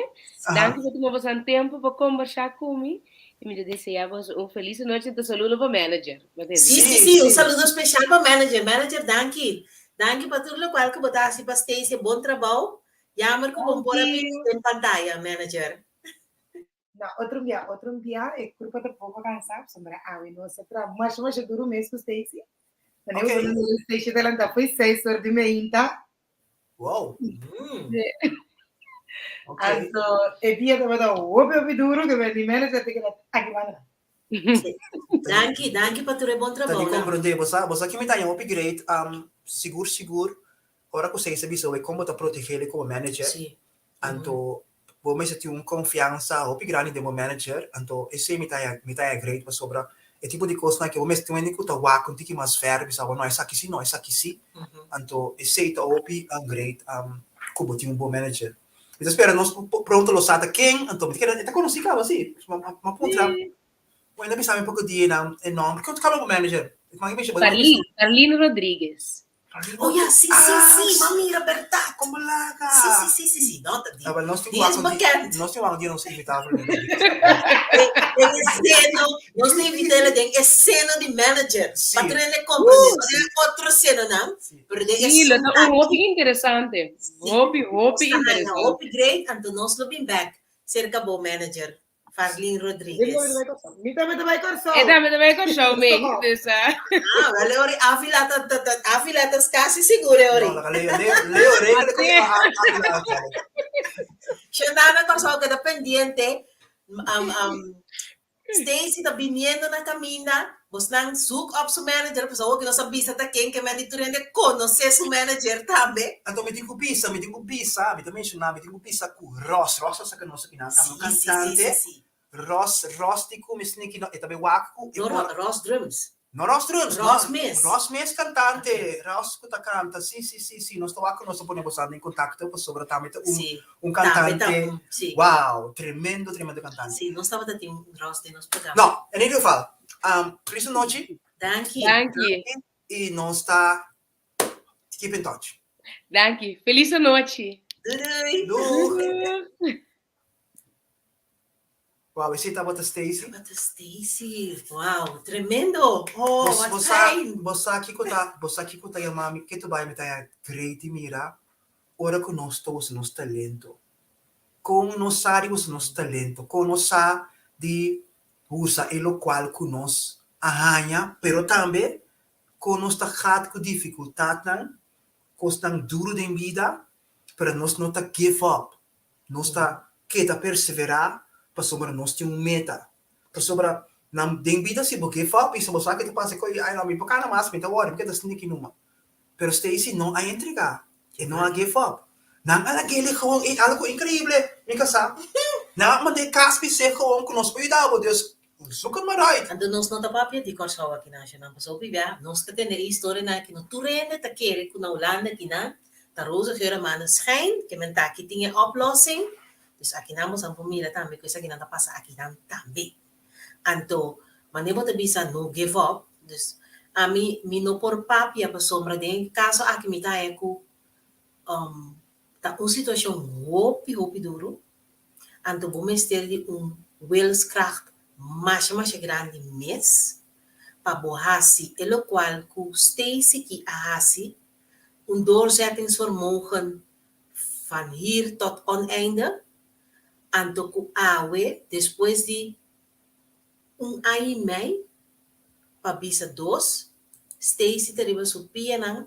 Danki pa tuma boso tempu pa kombersá ku mi. I mi ta deseá boso un felis anochi. Ta saludo pa manager. Sí, sí, sí. Un saludo spesial pa manager. Manager, danki. Danki pa tur lokual ku bo ta hasi pa Stacy. Bon trabou. Jammer ku bo por a bini den pantaya, manager. No, otro bia, otro bia, e kurpa ta poko kansá, pasobra awe nos a traha masha masha duru mes ku Stacy. Wanneer Oké. we okay. Stacy ta lanta foi seis or di meinta. Wow. Ok. Anto, e dia tabata hopi hopi duru, ke mi manager te keda aki banda. Danki, danki pa tur e bon Ta di trabou nan. komprondé. Bo sa, bo sa ki mi ta haña hopi great, um, sigur sigur, ora ku Stacy a bisa oe kon bo ta protegé komo manager, Sí. anto bo mester tin un konfiansa hopi grandi den bo manager, anto esei mi ta haña mi ta haña great pasobra e tipo di kosnan ke bo mester tin un hende ku ta wak un tiki mas ver bisa bo no esaki si no esaki si, anto esei ta hopi great ku bo tin un bon manager. Mi ta spera nos pronto lo sa ta ken, anto mi ta kere e ta konosí kaba si, mi a puntra bo hende a bisa mi poko dia nan e nomber, kon ta kaba bo manager? Carlin, Carlin Rodriguez. Oh ya, sí, sí, sí, m'a mira bèrdat. Kon bo laga? Sí, sí, sí, sí, sí. No, ta di. Ah, wel, nos tin Di es wak un di, bekend. nos tin wak un dia nos invitá Carlin Rodriguez. Den, den e seno, nos ta invit'é den e seno di manager. Sí. Pa trae komprendé. No den otro senonan, Sí. pero den Sí, lo esun ta un aki. hopi interesante. Sí. Hopi, Nos hopi ta haña interesante. hopi great, anto nos lo bin bèk serka bo manager. Farlin Rodriguez. Mi tambe ta bai Kòrsou. E tambe ta bai Kòrsou, mi. Dus, ah, wel, Leori, Avila ta, ta, ta, Avila ta casi sigur, Leori. No, laga Leo, Leo, Leo regla con Avila. Shandana Kòrsou keda pendiente. Um, um, Stacy ta viniendo na caminda. Bosnan zoek op su manager, pasobra awor ku nos a bisa ta ken ke men di tur hende konosé su manager tambe. Anto mi tin ku bisa, mi tin ku bisa, mi ta menshoná, mi tin ku bisa ku Ross, Ross a saka nos akinan tambe, un Sí, sí, sí, kantante. sí, sí. Ross, Ross di ku mi sniki no, e ta bay wak ku e No, por Ross Drums. No Ross Drums, no, Ross mes. Ross mes kantante, Ross ku ta kanta, sí, sí, sí, sí, nos ta wak ku nos ta pone bosnan den kontakto pasobra tambe ta un, Sí, un tambe ta kantante, un, sí. wow, tremendo, tremendo kantante. Sí, nos tabata tin Ross den nos programa. No, en ieder geval, um, feliz nochi. Danki. Danki. I nos ta keep in touch. Danki. Feliz nochi. Doei doei. Doeg. Wow, esei tabata Stacy. Tabata Stacy. Wow, tremendo. Oh, Bos, wat bo sa, fijn. bo sa kiko ta, bo sa kiko ta yama mi, ketu bai mi ta ya great di mira ora ku nos ta usa nos talento. Kon nos sa di usa nos talento, kon nos sa di usa e lokual ku nos a haña, pero tambe kon nos ta gat ku difikultatnan, kosnan duru den bida, pero nos no ta give up. Nos ta keda perseverá pasobra nos tin un meta. Pasobra nan den bida si bo give up i si bo sa ke ta pasa ku ay no mi por kana mas mi ta wòri mi keda sniki numa. Pero Stacy no a entregá, e no a give up. Nan a lag'é gewoon e algu inkreible mi kasá. Nan a mand'é kas bis'é gewoon ku nos por yuda bo dus zoek het maar uit. Anto nos no ta papia di Kòrsou aki na Shannon pasobra pibia nos ta tende e historianan aki no tur hende ta kere ku na Hulanda akinan Ta roze geur a maneschijn, ke men ta aki tin e oplossing. Dus akinan boso por mira tambe ku esakinan ta pasa akinan tambe. Anto, manera bo ta bisa no give up, dus ami mi no por papia pasobra den e kaso aki mi ta haña ku ta un situashon hopi hopi duru, anto bo mester di un wilskracht masha masha grandi mes pa bo hasi e lokual ku Stacy ki a hasi Un doorzettingsvermogen van hier tot oneinde, anto ku awe despues di un aña i mei pa bisa dos, Stacy ta riba su pianan,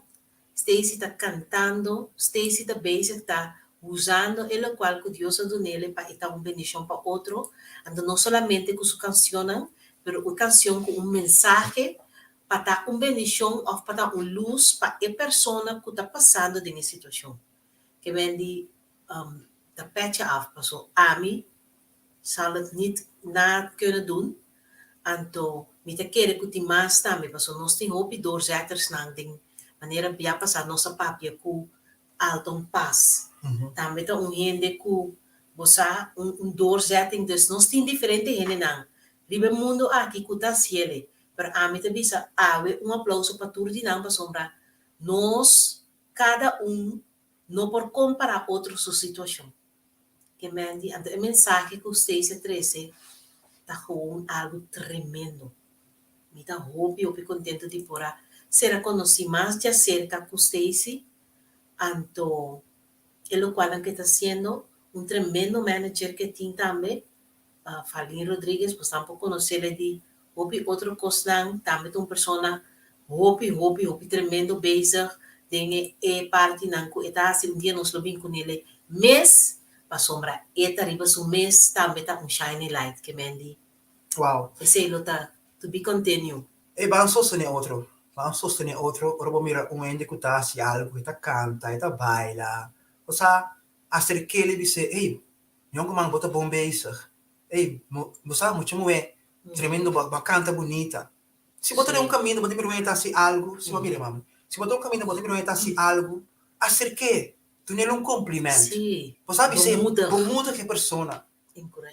Stacy ta kantando, Stacy ta bezig ta usando e lokual ku Dios a dunele pa e ta un bendishon pa otro, anto no solamente ku su kansionnan. pero un kansion ku un mensahe pa ta un bendishon òf pa ta un lus pa e persona ku ta pasando den e situashon. Ke men di ta petje af paso ami zal het niet na kunnen doen, anto mi ta kere ku tin mas tambe paso nos tin hopi doorzettersnan den manera bia pasa nos a papia ku Alton Paas tambe ta un hende ku bo sa un un doorzetting dus nos tin diferente hendenan riba e mundo aki ku ta hasiele pero ami ta bisa awe un aplauso pa tur di nan pasobra nos kada un no por kompará otro su situashon. Ke men di anto e mensahe ku Stacy a trese ta gewoon algu tremendo. Mi ta hopi hopi kontento di por a ser a konosí mas djaserka ku Stacy, anto e lokualnan ku e ta hasiendo, un tremendo manager ku e tin tambe, Farlin Rodriguez, bo esnan por konosele di hopi otro kosnan, tambe ta un persona hopi hopi hopi tremendo bezig den e partinan ku e ta hasi, un dia nos lo bin kunele mes pasobra e ta riba su mes tambe ta un shining light ke men di Wow. Esei lo ta to be continue. E ban sostené otro, ban sostené otro ora bo mira un hende ku ta hasi algu, e ta kanta, e ta baila, osea aserk'el i bis'é, ey, yonkuman bo ta bon bezig, ey, bo sa mucha muhé tremendo bo a kanta bunita. Si bo ta den un kaminda bo ta mira un hende ta hasi algu, si bo mira mami, si bo ta un kaminda bo ta mira un hende ta hasi algu, aserk'é, dun'el un kompliment. Bo sa bis'é, bemoedig e persona.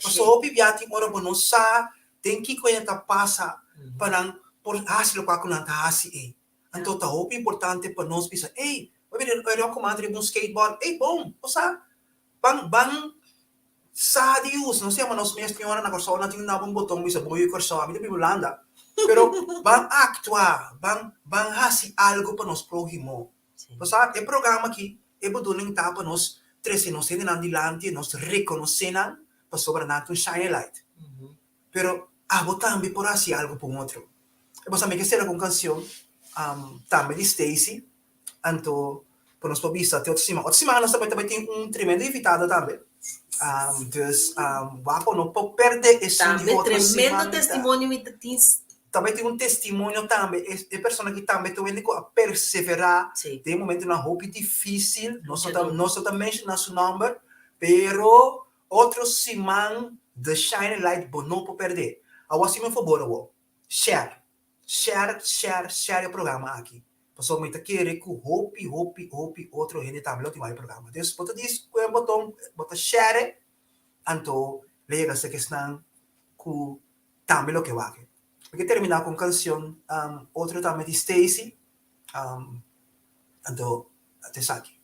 Pasobra hopi bia tin ora bo no sa den kiko hende ta pasa pa nan por hasi lokual ku nan ta hasi ei. Anto ta hopi importante pa nos bisa, ey, bo mira e ròkman riba un skateboard, ey bon, bo sa, ban ban sa di usa, nos yama nos mes tin ora na Kòrsou nan tin un naba un boton bisa bo yu Kòrsou, ami ta biba Hulanda, pero ban aktua, ban ban hasi algu pa nos próhimo. Bo sa, e programa aki, e bedoeling ta pa nos trese nos hendenan dilanti, nos rekonosé nan pasobra nan ta un shine light. Pero abo tambe por hasi algu pa un otro. E bo sa mi ke sera ku un kansion tambe di Stacy, anto pa nos por bisa te otro siman. Otro siman nos ta bai tin un tremendo invitado tambe. Dus wak bo no por perde esun di Tambe otro tremendo siman. testimonio mi ta tin. Tambe tin un testimonio tambe, e persona aki tambe ta wende ku a perseverá den momentonan hopi difísil, nos no ta nos no ta menshoná su nòmber, pero otro siman The Shining Light bo no por pèrdè. Awor si mi fabor awor, share, share, share, share e programa aki, pasobra mi ta kere ku hopi, hopi, hopi otro hende tambe lo tin wak e programa. Dus bo ta dis ku e boton, bo ta share, anto lo yega serka esnan ku tambe loke wak. Mi ke terminá ku un kansion, otro tambe di Stacy, anto ta esaki.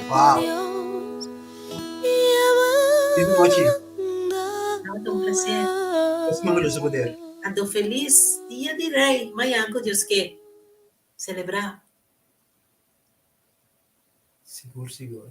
Wow. Di nochi. Tabata un placer. Nos mama Dios su poder. Anto felis dia di Rey mañan ku Dios ke. Selebrá. Sigur sigur.